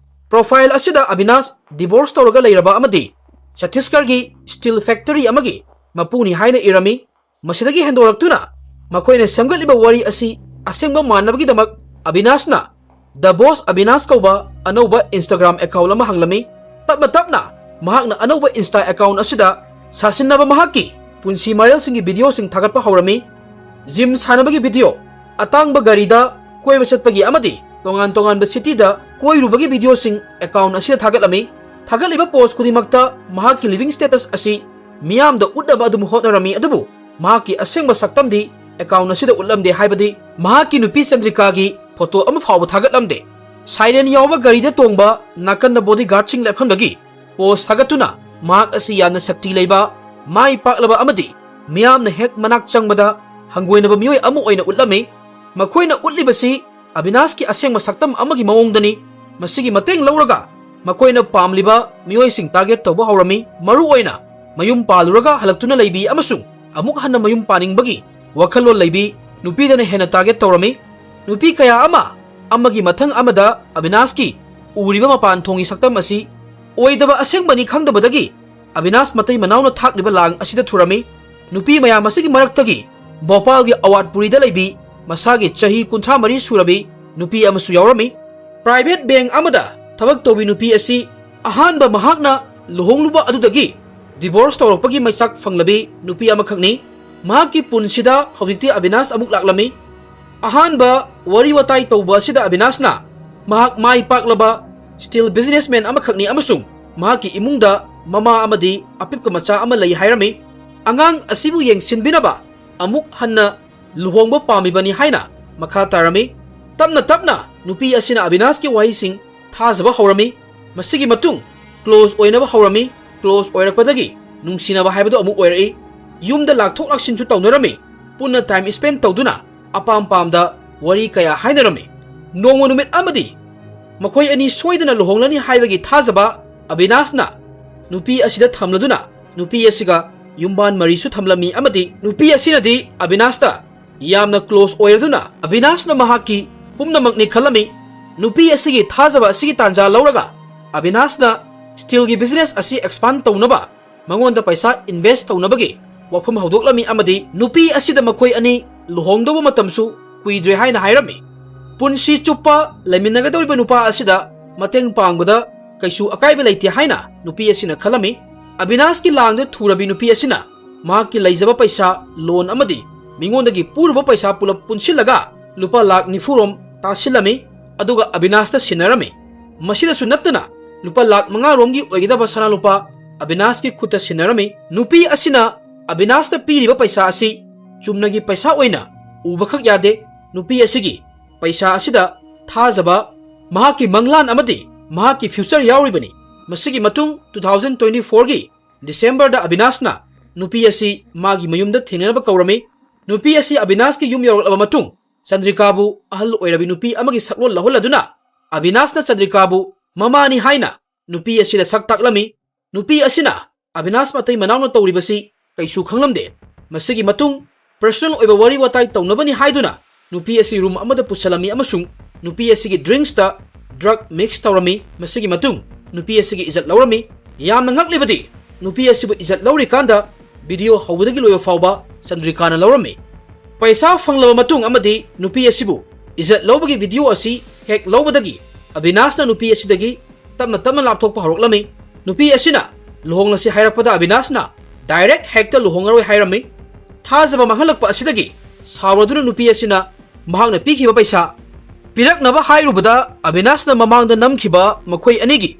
ꯄ꯭ꯔꯣꯐꯥꯏꯜ ꯑꯁꯤꯗ ꯑꯕꯤꯅꯥꯁ ꯗꯤꯚꯣꯔꯁ ꯇꯧꯔꯒ ꯂꯩꯔꯕ ꯑꯃꯗꯤ ꯆꯇꯤꯁꯒꯔꯒꯤ ꯁ꯭ꯇꯤꯜ ꯐꯦꯛꯇꯔꯤ ꯑꯃꯒꯤ ꯃꯄꯨꯅꯤ ꯍꯥꯏꯅ ꯏꯔꯝꯃꯤ꯫ ꯃꯁꯤꯗꯒꯤ ꯍꯦꯟꯗꯣꯔꯛꯇꯨꯅ ꯃꯈꯣꯏꯅ ꯁꯦꯝꯒꯠꯂꯤꯕ ꯋꯥꯔꯤ ꯑꯁꯤ ꯑꯁꯦꯡꯕ ꯃꯥꯟꯅꯕꯒꯤꯗꯃꯛ ꯑꯕꯤꯅꯥꯁꯅ ꯗ ꯕꯣꯁ ꯑꯕꯤꯅꯥꯁ ꯀꯧꯕ ꯑꯅꯧꯕ Instagram ꯑꯦꯀꯥꯎꯟ ꯑꯃ ꯍꯥꯡꯂꯝꯃꯤ꯫ ꯇꯞꯅ ꯇꯞꯅ ꯃꯍꯥꯛꯅ ꯑꯅꯧꯕ ꯏꯟꯁꯇꯥ ꯑꯦꯀꯥꯎꯟ ꯑꯁꯤꯗ ꯁꯥꯁꯤꯟꯅꯕ ꯃꯍꯥꯛꯀꯤ ꯄꯨꯟꯁꯤ ꯃꯔꯦꯜꯁꯤꯡꯒꯤ ꯚꯤꯗꯤꯑꯣꯁꯤꯡ ꯊꯥꯒꯠꯄ ꯍꯧꯔꯝꯃꯤ꯫ ꯖꯤꯝ ꯁꯥꯟꯅꯕꯒꯤ ꯚꯤꯗꯤꯑꯣ, ꯑꯇꯥꯡꯕ ꯒꯥꯔꯤꯗ ꯀꯣꯏꯕ ꯆꯠꯄꯒꯤ ꯑꯃꯗꯤ ꯇꯣꯉꯥꯟ ꯇꯣꯉꯥꯟꯕ ꯁꯤꯇꯤꯗ ꯀꯣꯏꯔꯨꯕꯒꯤ ꯚꯤꯗꯤꯑꯣꯁꯤꯡ ꯑꯦꯀꯥꯎꯟ ꯑꯁꯤꯗ ꯊꯥꯒꯠꯂꯝꯃꯤ꯫ ꯊꯥꯒꯠꯂꯤꯕ ꯄꯣꯁ ꯈꯨꯗꯤꯡꯃꯛꯇ ꯃꯍꯥꯛꯀꯤ ꯂꯤꯚꯤꯡ ꯁ꯭ꯇꯦꯇꯁ ꯑꯁꯤ ꯃꯤꯌꯥꯝꯗ ꯎꯠꯅꯕ ꯑꯗꯨꯝ ꯍꯣꯠꯅꯔꯝꯃꯤ, ꯑꯗꯨꯕꯨ ꯃꯍꯥꯛꯀꯤ ꯑꯁꯦꯡꯕ ꯁꯛꯇꯝꯗꯤ ꯑꯦꯀꯥꯎꯟ ꯑꯁꯤꯗ ꯎꯠꯂꯝꯗꯦ ꯍꯥꯏꯕꯗꯤ ꯃꯍꯥꯛꯀꯤ ꯅꯨꯄꯤ ꯆꯟꯗ꯭ꯔꯤꯀꯥꯒꯤ ꯐꯣꯇꯣ ꯑꯃ ꯐꯥꯎꯕ ꯊꯥꯒꯠꯂꯝꯗꯦ꯫ ꯁꯥꯏꯔꯦꯟ ꯌꯥꯎꯕ ꯒꯥꯔꯤꯗ ꯇꯣꯡꯕ ꯅꯥꯀꯟꯗ ꯕꯣꯗꯤꯒꯥꯔꯗꯁꯤꯡ ꯂꯦꯞꯍꯟꯕꯒꯤ ꯄꯣꯁ ꯊꯥꯒꯠꯇꯨꯅ ꯃꯍꯥꯛ ꯑꯁꯤ ꯌꯥꯝꯅ ꯁꯛꯇꯤ ꯂꯩꯕ, ꯃꯥꯏ ꯄꯥꯛꯂꯕ ꯑꯃꯗꯤ ꯃꯤꯌꯥꯝꯅ ꯍꯦꯛ ꯃꯅꯥꯛ ꯆꯪꯕꯗ ꯍꯪꯒꯣꯏꯅꯕ ꯃꯤꯑꯣꯏ ꯑꯃ ꯑꯣꯏꯅ ꯎꯠꯂꯝꯃꯤ꯫ ꯃꯈꯣꯏꯅ ꯎꯠꯂꯤꯕꯁꯤ ꯑꯕꯤꯅꯥꯁꯀꯤ ꯑꯁꯦꯡꯕ ꯁꯛꯇꯝ ꯑꯃꯒꯤ ꯃꯑꯣꯡꯗꯅꯤ꯫ ꯃꯁꯤꯒꯤ ꯃꯇꯦꯡ ꯂꯧꯔꯒ ꯃꯈꯣꯏꯅ ꯄꯥꯝꯂꯤꯕ ꯃꯤꯑꯣꯏꯁꯤꯡ ꯇꯥꯔꯒꯦꯠ ꯇꯧꯕ ꯍꯧꯔꯝꯃꯤ꯫ ꯃꯔꯨꯑꯣꯏꯅ ꯃꯌꯨꯝ ꯄꯥꯜꯂꯨꯔꯒ ꯍꯜꯂꯛꯇꯨꯅ ꯂꯩꯕꯤ ꯑꯃꯁꯨꯡ ꯑꯃꯨꯛ ꯍꯟꯅ ꯃꯌꯨꯝ ꯄꯥꯅꯤꯡꯕꯒꯤ ꯋꯥꯈꯜꯂꯣꯟ ꯂꯩꯕꯤ ꯅꯨꯄꯤꯗꯅ ꯍꯦꯟꯅ ꯇꯥꯔꯒꯦꯠ ꯇꯧꯔꯝꯃꯤ꯫ ꯅꯨꯄꯤ ꯀꯌꯥ ꯑꯃ ꯑꯃꯒꯤ ꯃꯊꯪ ꯑꯃꯗ ꯑꯕꯤꯅꯥꯁꯀꯤ ꯎꯔꯤꯕ ꯃꯄꯥꯟ ꯊꯣꯡꯒꯤ ꯁꯛꯇꯝ ꯑꯁꯤ ꯑꯣꯏꯗꯕ ꯑꯁꯦꯡꯕꯅꯤ ꯈꯪꯗꯕꯗꯒꯤ ꯑꯕꯤꯅꯥꯁ ꯃꯇꯩ ꯃꯅꯥꯎꯅ ꯊꯥꯛꯂꯤꯕ ꯂꯥꯡ ꯑꯁꯤꯗ ꯊꯨꯔꯝꯃꯤ꯫ ꯅꯨꯄꯤ ꯃꯌꯥꯝ ꯑꯁꯤꯒꯤ ꯃꯔꯛꯇꯒꯤ ꯚꯣꯄꯥꯜꯒꯤ ꯑꯋꯥꯠꯄꯨꯔꯤꯗ ꯂꯩꯕꯤ ꯃꯁꯥꯒꯤ ꯆꯍꯤ ꯀꯨꯟꯊ꯭ꯔꯥ ꯃꯔꯤ ꯁꯨꯔꯕꯤ ꯅꯨꯄꯤ ꯑꯃꯁꯨ ꯌꯥꯎꯔꯝꯃꯤ꯫ ꯄ꯭ꯔꯥꯏꯚꯦꯠ ꯕꯦꯡꯛ ꯑꯃꯗ ꯊꯕꯛ ꯇꯧꯕꯤ ꯅꯨꯄꯤ ꯑꯁꯤ ꯑꯍꯥꯟꯕ ꯃꯍꯥꯛꯅ ꯂꯨꯍꯣꯡꯂꯨꯕ ꯑꯗꯨꯗꯒꯤ ꯗꯤꯚꯣꯔꯁ ꯇꯧꯔꯛꯄꯒꯤ ꯃꯩꯆꯥꯛ ꯐꯪꯂꯕꯤ ꯅꯨꯄꯤ ꯑꯃꯈꯛꯅꯤ꯫ ꯃꯍꯥꯛꯀꯤ ꯄꯨꯟꯁꯤꯗ ꯍꯧꯖꯤꯛꯇꯤ ꯑꯕꯤꯅꯥꯁ ꯑꯃꯨꯛ ꯂꯥꯛꯂꯝꯃꯤ꯫ ꯑꯍꯥꯟꯕ ꯋꯥꯔꯤ ꯋꯥꯇꯥꯏ ꯇꯧꯕ ꯑꯁꯤꯗ ꯑꯕꯤꯅꯥꯁꯅ ꯃꯍꯥꯛ ꯃꯥꯏ ꯄꯥꯛꯂꯕ ꯁ꯭ꯇꯤꯜ ꯕꯤꯖꯤꯅꯦꯁꯃꯦꯟ ꯑꯃꯈꯛꯅꯤ ꯑꯃꯁꯨꯡ ꯃꯍꯥꯛꯀꯤ ꯏꯃꯨꯡꯗ ꯃꯃꯥ ꯑꯃꯗꯤ ꯑꯄꯤꯛꯄ ꯃꯆꯥ ꯑꯃ ꯂꯩ ꯍꯥꯏꯔꯝꯃꯤ꯫ ꯑꯉꯥꯡ ꯑꯁꯤꯕꯨ ꯌꯦꯡꯁꯤꯟꯕꯤꯅꯕ ꯑꯃꯨꯛ ꯍꯟꯅ ꯂꯨꯍꯣꯡꯕ ꯄꯥꯝꯃꯤꯕꯅꯤ ꯍꯥꯏꯅ ꯃꯈꯥ ꯇꯥꯔꯝꯃꯤ꯫ ꯇꯞꯅ ꯇꯞꯅ ꯅꯨꯄꯤ ꯑꯁꯤꯅ ꯑꯕꯤꯅꯥꯁꯀꯤ ꯋꯥꯍꯩꯁꯤꯡ ꯊꯥꯖꯕ ꯍꯧꯔꯝꯃꯤ꯫ ꯃꯁꯤꯒꯤ ꯃꯇꯨꯡ ꯀ꯭ꯂꯣꯖ ꯑꯣꯏꯅꯕ ꯍꯧꯔꯝꯃꯤ꯫ ꯀ꯭ꯂꯣꯖ ꯑꯣꯏꯔꯛꯄꯗꯒꯤ ꯅꯨꯡꯁꯤꯅꯕ ꯍꯥꯏꯕꯗꯨ ꯑꯃꯨꯛ ꯑꯣꯏꯔꯛꯏ꯫ ꯌꯨꯝꯗ ꯂꯥꯛꯊꯣꯛ ꯂꯥꯛꯁꯤꯟꯁꯨ ꯇꯧꯅꯔꯝꯃꯤ꯫ ꯄꯨꯟꯅ ꯇꯥꯏꯝ ꯁ꯭ꯄꯦꯟ ꯇꯧꯗꯨꯅ ꯑꯄꯥꯝ ꯄꯥꯝꯗ ꯋꯥꯔꯤ ꯀꯌꯥ ꯍꯥꯏꯅꯔꯝꯃꯤ꯫ ꯅꯣꯡꯃ ꯅꯨꯃꯤꯠ ꯑꯃꯗꯤ ꯃꯈꯣꯏ ꯑꯅꯤ ꯁꯣꯏꯗꯅ ꯂꯨꯍꯣꯡꯂꯅꯤ ꯍꯥꯏꯕꯒꯤ ꯊꯥꯖꯕ ꯑꯕꯤꯅꯥꯁꯅ ꯅꯨꯄꯤ ꯑꯁꯤꯗ ꯊꯝꯂꯗꯨꯅ ꯅꯨꯄꯤ ꯑꯁꯤꯒ ꯌꯨꯝꯕꯥꯟ ꯃꯔꯤꯁꯨ ꯊꯝꯂꯝꯃꯤ ꯑꯃꯗꯤ ꯅꯨꯄꯤ ꯑꯁꯤꯅꯗꯤ ꯑꯕꯤꯅꯥꯁꯇ ꯌꯥꯝꯅ ꯀ꯭ꯂꯣꯖ ꯑꯣꯏꯔꯗꯨꯅ ꯑꯕꯤꯅꯥꯁꯅ ꯃꯍꯥꯛꯀꯤ ꯄꯨꯝꯅꯃꯛꯅꯤ ꯈꯜꯂꯝꯃꯤ꯫ ꯅꯨꯄꯤ ꯑꯁꯤꯒꯤ ꯊꯥꯖꯕ ꯑꯁꯤꯒꯤ ꯇꯥꯟꯖꯥ ꯂꯧꯔꯒ ꯑꯕꯤꯅꯥꯁꯅ ꯁ꯭ꯇꯤꯜꯒꯤ ꯕꯤꯖꯤꯅꯦꯁ ꯑꯁꯤ ꯑꯦꯛꯁꯄꯥꯟ ꯇꯧꯅꯕ ꯃꯉꯣꯟꯗ ꯄꯩꯁꯥ ꯏꯟꯚꯦꯁ ꯇꯧꯅꯕꯒꯤ ꯋꯥꯐꯝ ꯍꯧꯗꯣꯛꯂꯝꯃꯤ ꯑꯃꯗꯤ ꯅꯨꯄꯤ ꯑꯁꯤꯗ ꯃꯈꯣꯏ ꯑꯅꯤ ꯂꯨꯍꯣꯡꯗꯧꯕ ꯃꯇꯝꯁꯨ ꯀꯨꯏꯗ꯭ꯔꯦ ꯍꯥꯏꯅ ꯍꯥꯏꯔꯝꯃꯤ꯫ ꯄꯨꯟꯁꯤ ꯆꯨꯞꯄ ꯂꯩꯃꯤꯟꯅꯒꯗꯧꯔꯤꯕ ꯅꯨꯄꯥ ꯑꯁꯤꯗ ꯃꯇꯦꯡ ꯄꯥꯡꯕꯗ ꯀꯩꯁꯨ ꯑꯀꯥꯏꯕ ꯂꯩꯇꯦ ꯍꯥꯏꯅ ꯅꯨꯄꯤ ꯑꯁꯤꯅ ꯈꯜꯂꯝꯃꯤ꯫ ꯑꯕꯤꯅꯥꯁꯀꯤ ꯂꯥꯡꯗ ꯊꯨꯔꯕꯤ ꯅꯨꯄꯤ ꯑꯁꯤꯅ ꯃꯍꯥꯛꯀꯤ ꯂꯩꯖꯕ ꯄꯩꯁꯥ, ꯂꯣꯟ ꯑꯃꯗꯤ ꯃꯤꯉꯣꯟꯗꯒꯤ ꯄꯨꯔꯨꯕ ꯄꯩꯁꯥ ꯄꯨꯂꯞ ꯄꯨꯟꯁꯤꯜꯂꯒ ꯂꯨꯄꯥ ꯂꯥꯈ ꯅꯤꯐꯨ ꯔꯣꯝ ꯇꯥꯁꯤꯜꯂꯝꯃꯤ꯫ ꯑꯗꯨꯒ ꯑꯕꯤꯅꯥꯁꯇ ꯁꯤꯟꯅꯔꯝꯃꯤ꯫ ꯃꯁꯤꯗꯁꯨ ꯅꯠꯇꯅ ꯂꯨꯄꯥ ꯂꯥꯈ ꯃꯉꯥ ꯔꯣꯝꯒꯤ ꯑꯣꯏꯒꯗꯕ ꯁꯅꯥ ꯂꯨꯄꯥ ꯑꯕꯤꯅꯥꯁꯀꯤ ꯈꯨꯠꯇ ꯁꯤꯟꯅꯔꯝꯃꯤ꯫ ꯅꯨꯄꯤ ꯑꯁꯤꯅ ꯑꯕꯤꯅꯥꯁꯇ ꯄꯤꯔꯤꯕ ꯄꯩꯁꯥ ꯑꯁꯤ ꯆꯨꯝꯅꯒꯤ ꯄꯩꯁꯥ ꯑꯣꯏꯅ ꯎꯕꯈꯛ ꯌꯥꯗꯦ꯫ ꯅꯨꯄꯤ ꯑꯁꯤꯒꯤ ꯄꯩꯁꯥ ꯑꯁꯤꯗ ꯊꯥꯖꯕ, ꯃꯍꯥꯛꯀꯤ ꯃꯪꯂꯥꯟ ꯑꯃꯗꯤ ꯃꯍꯥꯛꯀꯤ future ꯌꯥꯎꯔꯤꯕꯅꯤ꯫ ꯃꯁꯤꯒꯤ ꯃꯇꯨꯡ two thousand twenty fourꯒꯤ Decemberꯗ ꯑꯕꯤꯅꯥꯁꯅ ꯅꯨꯄꯤ ꯑꯁꯤ ꯃꯥꯒꯤ ꯃꯌꯨꯝꯗ ꯊꯦꯡꯅꯅꯕ ꯀꯧꯔꯝꯃꯤ꯫ ꯅꯨꯄꯤ ꯑꯁꯤ ꯑꯕꯤꯅꯥꯁꯀꯤ ꯌꯨꯝ ꯌꯧꯔꯛꯂꯕ ꯃꯇꯨꯡ ꯆꯟꯗ꯭ꯔꯤꯀꯥꯕꯨ ꯑꯍꯜ ꯑꯣꯏꯔꯕꯤ ꯅꯨꯄꯤ ꯑꯃꯒꯤ ꯁꯛꯂꯣꯟ ꯂꯧꯍꯜꯂꯗꯨꯅ ꯑꯕꯤꯅꯥꯁꯅ ꯆꯟꯗ꯭ꯔꯤꯀꯥꯕꯨ ꯃꯃꯥꯅꯤ ꯍꯥꯏꯅ ꯅꯨꯄꯤ ꯑꯁꯤꯗ ꯁꯛ ꯇꯥꯛꯂꯝꯃꯤ꯫ ꯅꯨꯄꯤ ꯑꯁꯤꯅ ꯑꯕꯤꯅꯥꯁ ꯃꯇꯩ ꯃꯅꯥꯎꯅ ꯇꯧꯔꯤꯕꯁꯤ ꯀꯩꯁꯨ ꯈꯪꯂꯝꯗꯦ꯫ ꯃꯁꯤꯒꯤ ꯃꯇꯨꯡ personal ꯑꯣꯏꯕ ꯋꯥꯔꯤ ꯋꯥꯇꯥꯏ ꯇꯧꯅꯕꯅꯤ ꯍꯥꯏꯗꯨꯅ ꯅꯨꯄꯤ ꯑꯁꯤ room ꯑꯃꯗ ꯄꯨꯁꯜꯂꯝꯃꯤ ꯑꯃꯁꯨꯡ ꯅꯨꯄꯤ ꯑꯁꯤꯒꯤ drinksꯇ drug mix ꯇꯧꯔꯝꯃꯤ꯫ ꯃꯁꯤꯒꯤ ꯃꯇꯨꯡ ꯅꯨꯄꯤ ꯑꯁꯤꯒꯤ ꯏꯖꯠ ꯂꯧꯔꯝꯃꯤ꯫ ꯌꯥꯝꯅ ꯉꯛꯂꯤꯕꯗꯤ ꯅꯨꯄꯤ ꯑꯁꯤꯕꯨ ꯏꯖꯠ ꯂꯧꯔꯤꯀꯥꯟꯗ video ꯍꯧꯕꯗꯒꯤ ꯂꯣꯏꯕ ꯐꯥꯎꯕ ꯆꯟꯗ꯭ꯔꯤꯀꯥꯅ ꯂꯧꯔꯝꯃꯤ꯫ ꯄꯩꯁꯥ ꯐꯪꯂꯕ ꯃꯇꯨꯡ ꯑꯃꯗꯤ ꯅꯨꯄꯤ ꯑꯁꯤꯕꯨ ꯏꯖꯠ ꯂꯧꯕꯒꯤ video ꯑꯁꯤ ꯍꯦꯛ ꯂꯧꯕꯗꯒꯤ ꯑꯕꯤꯅꯥꯁꯅ ꯅꯨꯄꯤ ꯑꯁꯤꯗꯒꯤ ꯇꯞꯅ ꯇꯞꯅ ꯂꯥꯞꯊꯣꯛꯄ ꯍꯧꯔꯛꯂꯝꯃꯤ꯫ ꯅꯨꯄꯤ ꯑꯁꯤꯅ ꯂꯨꯍꯣꯡꯂꯁꯤ ꯍꯥꯏꯔꯛꯄꯗ ꯑꯕꯤꯅꯥꯁꯅ direct ꯍꯦꯛꯇ ꯂꯨꯍꯣꯡꯉꯔꯣꯏ ꯍꯥꯏꯔꯝꯃꯤ꯫ ꯊꯥꯖꯕ ꯃꯥꯡꯍꯜꯂꯛꯄ ꯑꯁꯤꯗꯒꯤ ꯁꯥꯎꯔꯗꯨꯅ ꯅꯨꯄꯤ ꯑꯁꯤꯅ ꯃꯍꯥꯛꯅ ꯄꯤꯈꯤꯕ ꯄꯩꯁꯥ ꯄꯤꯔꯛꯅꯕ ꯍꯥꯏꯔꯨꯕꯗ ꯑꯕꯤꯅꯥꯁꯅ ꯃꯃꯥꯡꯗ ꯅꯝꯈꯤꯕ ꯃꯈꯣꯏ ꯑꯅꯤꯒꯤ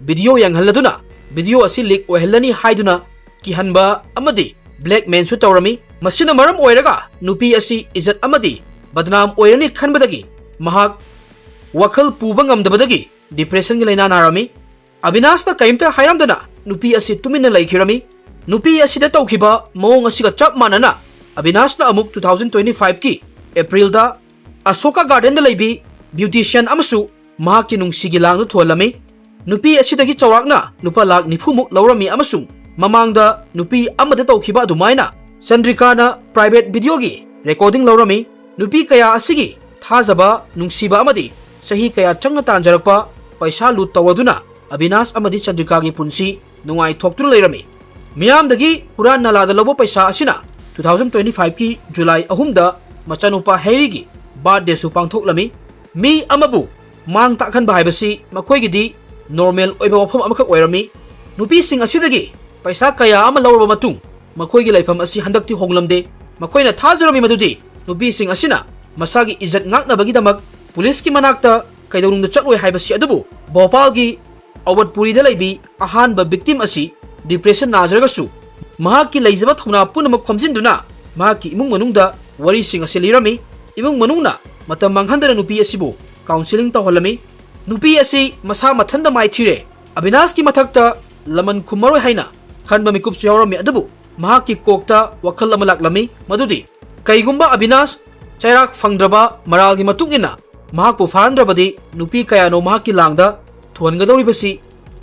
video ꯌꯦꯡꯍꯜꯂꯗꯨꯅ video ꯑꯁꯤ leak ꯑꯣꯏꯍꯜꯂꯅꯤ ꯍꯥꯏꯗꯨꯅ ꯀꯤꯍꯟꯕ ꯑꯃꯗꯤ blackmailꯁꯨ ꯇꯧꯔꯝꯃꯤ꯫ ꯃꯁꯤꯅ ꯃꯔꯝ ꯑꯣꯏꯔꯒ ꯅꯨꯄꯤ ꯑꯁꯤ ꯏꯖꯠ ꯑꯃꯗꯤ ꯕꯗꯅꯥꯝ ꯑꯣꯏꯔꯅꯤ ꯈꯟꯕꯗꯒꯤ ꯃꯍꯥꯛ ꯋꯥꯈꯜ ꯄꯨꯕ ꯉꯝꯗꯕꯗꯒꯤ depressionꯒꯤ ꯂꯥꯏꯅꯥ ꯅꯥꯔꯝꯃꯤ꯫ ꯑꯕꯤꯅꯥꯁꯅ ꯀꯔꯤꯝꯇ ꯍꯥꯏꯔꯝꯗꯅ ꯅꯨꯄꯤ ꯑꯁꯤ ꯇꯨꯃꯤꯟꯅ ꯂꯩꯈꯤꯔꯝꯃꯤ꯫ ꯅꯨꯄꯤ ꯑꯁꯤꯗ ꯇꯧꯈꯤꯕ ꯃꯑꯣꯡ ꯑꯁꯤꯒ ꯆꯞ ꯃꯥꯟꯅꯅ ꯑꯕꯤꯅꯥꯁꯅ ꯑꯃꯨꯛ two thousand twenty fiveꯀꯤ Aprilꯗ ꯑꯁꯣꯀꯥ gardenꯗ ꯂꯩꯕꯤ beautician ꯑꯃꯁꯨ ꯃꯍꯥꯛꯀꯤ ꯅꯨꯡꯁꯤꯒꯤ ꯂꯥꯡꯗ ꯊꯨꯍꯜꯂꯝꯃꯤ꯫ ꯅꯨꯄꯤ ꯑꯁꯤꯗꯒꯤ ꯆꯥꯎꯔꯥꯛꯅ ꯂꯨꯄꯥ ꯂꯥꯈ ꯅꯤꯐꯨꯃꯨꯛ ꯂꯧꯔꯝꯃꯤ ꯑꯃꯁꯨꯡ ꯃꯃꯥꯡꯗ ꯅꯨꯄꯤ ꯑꯃꯗ ꯇꯧꯈꯤꯕ ꯑꯗꯨꯃꯥꯏꯅ ꯆꯟꯗ꯭ꯔꯤꯀꯥꯅ private videoꯒꯤ recording ꯂꯧꯔꯝꯃꯤ꯫ ꯅꯨꯄꯤ ꯀꯌꯥ ꯑꯁꯤꯒꯤ ꯊꯥꯖꯕ, ꯅꯨꯡꯁꯤꯕ ꯑꯃꯗꯤ ꯆꯍꯤ ꯀꯌꯥ ꯆꯪꯅ ꯇꯥꯟꯖꯔꯛꯄ ꯄꯩꯁꯥ ꯂꯨꯠ ꯇꯧꯔꯗꯨꯅ ꯑꯕꯤꯅꯥꯁ ꯑꯃꯗꯤ ꯆꯟꯗ꯭ꯔꯤꯀꯥꯒꯤ ꯄꯨꯟꯁꯤ ꯅꯨꯡꯉꯥꯏꯊꯣꯛꯇꯨꯅ ꯂꯩꯔꯝꯃꯤ꯫ ꯃꯤꯌꯥꯝꯗꯒꯤ ꯍꯨꯔꯥꯟ ꯅꯂꯥꯗ ꯂꯧꯕ ꯄꯩꯁꯥ ꯑꯁꯤꯅ two thousand twenty fiveꯀꯤ July ꯑꯍꯨꯝꯗ ꯃꯆꯥꯅꯨꯄꯥ ꯍꯦꯔꯤꯒꯤ birthdayꯁꯨ ꯄꯥꯡꯊꯣꯛꯂꯝꯃꯤ꯫ ꯃꯤ ꯑꯃꯕꯨ ꯃꯥꯡ ꯇꯥꯛꯍꯟꯕ ꯍꯥꯏꯕꯁꯤ ꯃꯈꯣꯏꯒꯤꯗꯤ normal ꯑꯣꯏꯕ ꯋꯥꯐꯝ ꯑꯃꯈꯛ ꯑꯣꯏꯔꯝꯃꯤ꯫ ꯅꯨꯄꯤꯁꯤꯡ ꯑꯁꯤꯗꯒꯤ ꯄꯩꯁꯥ ꯀꯌꯥ ꯑꯃ ꯂꯧꯔꯕ ꯃꯇꯨꯡ ꯃꯈꯣꯏꯒꯤ ꯂꯩꯐꯝ ꯑꯁꯤ ꯍꯟꯗꯛꯇꯤ ꯍꯣꯡꯂꯝꯗꯦ꯫ ꯃꯈꯣꯏꯅ ꯊꯥꯖꯔꯝꯃꯤ ꯃꯗꯨꯗꯤ ꯅꯨꯄꯤꯁꯤꯡ ꯑꯁꯤꯅ ꯃꯁꯥꯒꯤ ꯏꯖꯠ ꯉꯥꯛꯅꯕꯒꯤꯗꯃꯛ ꯄꯨꯂꯤꯁꯀꯤ ꯃꯅꯥꯛꯇ ꯀꯩꯗꯧꯅꯨꯡꯗ ꯆꯠꯂꯣꯏ ꯍꯥꯏꯕꯁꯤ꯫ ꯑꯗꯨꯕꯨ ꯚꯣꯄꯥꯜꯒꯤ ꯑꯋꯠꯄꯨꯔꯤꯗ ꯂꯩꯕꯤ ꯑꯍꯥꯟꯕ victim ꯑꯁꯤ depression ꯅꯥꯖꯔꯒꯁꯨ ꯃꯍꯥꯛꯀꯤ ꯂꯩꯖꯕ ꯊꯧꯅꯥ ꯄꯨꯝꯅꯃꯛ ꯈꯣꯝꯖꯤꯟꯗꯨꯅ ꯃꯍꯥꯛꯀꯤ ꯏꯃꯨꯡ ꯃꯅꯨꯡꯗ ꯋꯥꯔꯤꯁꯤꯡ ꯑꯁꯤ ꯂꯤꯔꯝꯃꯤ꯫ ꯏꯃꯨꯡ ꯃꯅꯨꯡꯅ ꯃꯇꯝ ꯃꯥꯡꯍꯟꯗꯅ ꯅꯨꯄꯤ ꯑꯁꯤꯕꯨ counselling ꯇꯧꯍꯜꯂꯝꯃꯤ꯫ ꯅꯨꯄꯤ ꯑꯁꯤ ꯃꯁꯥ ꯃꯊꯟꯇ ꯃꯥꯏꯊꯤꯔꯦ꯫ ꯑꯕꯤꯅꯥꯁꯀꯤ ꯃꯊꯛꯇ ꯂꯃꯟ ꯈꯨꯝꯃꯔꯣꯏ ꯍꯥꯏꯅ ꯈꯟꯕ ꯃꯤꯀꯨꯞꯁꯨ ꯌꯥꯎꯔꯝꯃꯤ, ꯑꯗꯨꯕꯨ ꯃꯍꯥꯛꯀꯤ ꯀꯣꯛꯇ ꯋꯥꯈꯜ ꯑꯃ ꯂꯥꯛꯂꯝꯃꯤ, ꯃꯗꯨꯗꯤ ꯀꯩꯒꯨꯝꯕ ꯑꯕꯤꯅꯥꯁ ꯆꯩꯔꯥꯛ ꯐꯪꯗ꯭ꯔꯕ ꯃꯔꯥꯜꯒꯤ ꯃꯇꯨꯡ ꯏꯟꯅ ꯃꯍꯥꯛꯄꯨ ꯐꯥꯍꯟꯗ꯭ꯔꯕꯗꯤ ꯅꯨꯄꯤ ꯀꯌꯥꯅꯣ ꯃꯍꯥꯛꯀꯤ ꯂꯥꯡꯗ ꯊꯨꯍꯟꯒꯗꯧꯔꯤꯕꯁꯤ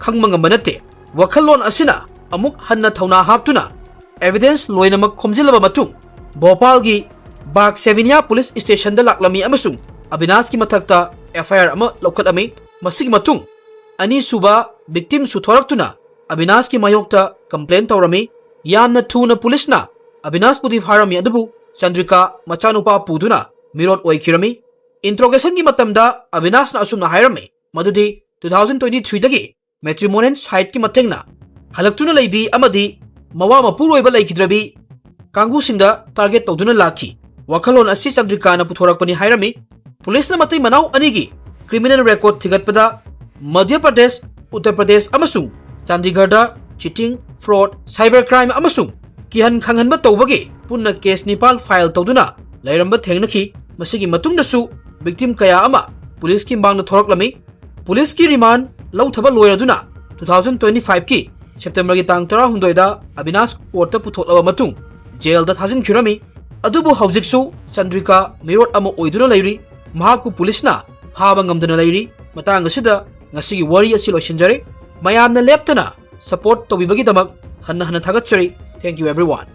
ꯈꯪꯕ ꯉꯝꯕ ꯅꯠꯇꯦ꯫ ꯋꯥꯈꯜꯂꯣꯟ ꯑꯁꯤꯅ ꯑꯃꯨꯛ ꯍꯟꯅ ꯊꯧꯅꯥ ꯍꯥꯞꯇꯨꯅ evidence ꯂꯣꯏꯅꯃꯛ ꯈꯣꯝꯖꯤꯜꯂꯕ ꯃꯇꯨꯡ ꯚꯣꯄꯥꯜꯒꯤ ꯕꯥꯒ ꯁꯦꯚꯤꯅꯤꯌꯥ ꯄꯨꯂꯤꯁ ꯁ꯭ꯇꯦꯁꯟꯗ ꯂꯥꯛꯂꯝꯃꯤ ꯑꯃꯁꯨꯡ ꯑꯕꯤꯅꯥꯁꯀꯤ ꯃꯊꯛꯇ F I R ꯑꯃ ꯂꯧꯈꯠꯂꯝꯃꯤ꯫ ꯃꯁꯤꯒꯤ ꯃꯇꯨꯡ ꯑꯅꯤꯁꯨꯕ victimꯁꯨ ꯊꯣꯔꯛꯇꯨꯅ ꯑꯕꯤꯅꯥꯁꯀꯤ ꯃꯥꯌꯣꯛꯇ complain ꯇꯧꯔꯝꯃꯤ꯫ ꯌꯥꯝꯅ ꯊꯨꯅ ꯄꯨꯂꯤꯁꯅ ꯑꯕꯤꯅꯥꯁꯄꯨꯗꯤ ꯐꯥꯔꯝꯃꯤ, ꯑꯗꯨꯕꯨ ꯆꯟꯗ꯭ꯔꯤꯀꯥ ꯃꯆꯥꯅꯨꯄꯥ ꯄꯨꯗꯨꯅ ꯃꯤꯔꯣꯠ ꯑꯣꯏꯈꯤꯔꯝꯃꯤ꯫ Interrogationꯒꯤ ꯃꯇꯝꯗ ꯑꯕꯤꯅꯥꯁꯅ ꯑꯁꯨꯝꯅ ꯍꯥꯏꯔꯝꯃꯤ, ꯃꯗꯨꯗꯤ two thousand twenty threeꯗꯒꯤ matrimonial siteꯀꯤ ꯃꯇꯦꯡꯅ ꯍꯜꯂꯛꯇꯨꯅ ꯂꯩꯕꯤ ꯑꯃꯗꯤ ꯃꯋꯥ ꯃꯄꯨꯔꯣꯏꯕ ꯂꯩꯈꯤꯗ꯭ꯔꯕꯤ ꯀꯥꯡꯕꯨꯁꯤꯡꯗ target ꯇꯧꯗꯨꯅ ꯂꯥꯛꯈꯤ꯫ ꯋꯥꯈꯜꯂꯣꯟ ꯑꯁꯤ ꯆꯟꯗ꯭ꯔꯤꯀꯥꯅ ꯄꯨꯊꯣꯔꯛꯄꯅꯤ ꯍꯥꯏꯔꯝꯃꯤ꯫ ꯄꯨꯂꯤꯁꯅ ꯃꯇꯩ ꯃꯅꯥꯎ ꯑꯅꯤꯒꯤ criminal record ꯊꯤꯒꯠꯄꯗ ꯃꯙ꯭ꯌ ꯄ꯭ꯔꯗꯦꯁ, ꯎꯠꯇꯔ ꯄ꯭ꯔꯗꯦꯁ ꯑꯃꯁꯨꯡ ꯆꯥꯟꯗꯤꯒꯔꯗ cheating, fraud, cyber crime ꯑꯃꯁꯨꯡ ꯀꯤꯍꯟ ꯈꯪꯍꯟꯕ ꯇꯧꯕꯒꯤ ꯄꯨꯟꯅ case ꯅꯤꯄꯥꯜ file ꯇꯧꯗꯨꯅ ꯂꯩꯔꯝꯕ ꯊꯦꯡꯅꯈꯤ꯫ ꯃꯁꯤꯒꯤ ꯃꯇꯨꯡꯗꯁꯨ victim ꯀꯌꯥ ꯑꯃ ꯄꯨꯂꯤꯁꯀꯤ ꯃꯥꯡꯗ ꯊꯣꯔꯛꯂꯝꯃꯤ꯫ ꯄꯨꯂꯤꯁꯀꯤ remand ꯂꯧꯊꯕ ꯂꯣꯏꯔꯗꯨꯅ two thousand twenty fiveꯀꯤ Septemberꯒꯤ ꯇꯥꯡ ꯇꯔꯥꯍꯨꯝꯗꯣꯏꯗ ꯑꯕꯤꯅꯥꯁ courtꯇ ꯄꯨꯊꯣꯛꯂꯕ ꯃꯇꯨꯡ jailꯗ ꯊꯥꯖꯤꯟꯈꯤꯔꯝꯃꯤ꯫ ꯑꯗꯨꯕꯨ ꯍꯧꯖꯤꯛꯁꯨ ꯆꯟꯗ꯭ꯔꯤꯀꯥ ꯃꯤꯔꯣꯠ ꯑꯃ ꯑꯣꯏꯗꯨꯅ ꯂꯩꯔꯤ꯫ ꯃꯍꯥꯛꯄꯨ ꯄꯨꯂꯤꯁꯅ ꯐꯥꯕ ꯉꯝꯗꯅ ꯂꯩꯔꯤ꯫ ꯃꯇꯥꯡ ꯑꯁꯤꯗ ꯉꯁꯤꯒꯤ ꯋꯥꯔꯤ ꯑꯁꯤ ꯂꯣꯏꯁꯤꯟꯖꯔꯦ꯫ ꯃꯌꯥꯝꯅ ꯂꯦꯞꯇꯅ support ꯇꯧꯕꯤꯕꯒꯤꯗꯃꯛ ꯍꯟꯅ ꯍꯟꯅ ꯊꯥꯒꯠꯆꯔꯤ꯫ Thank you everyone.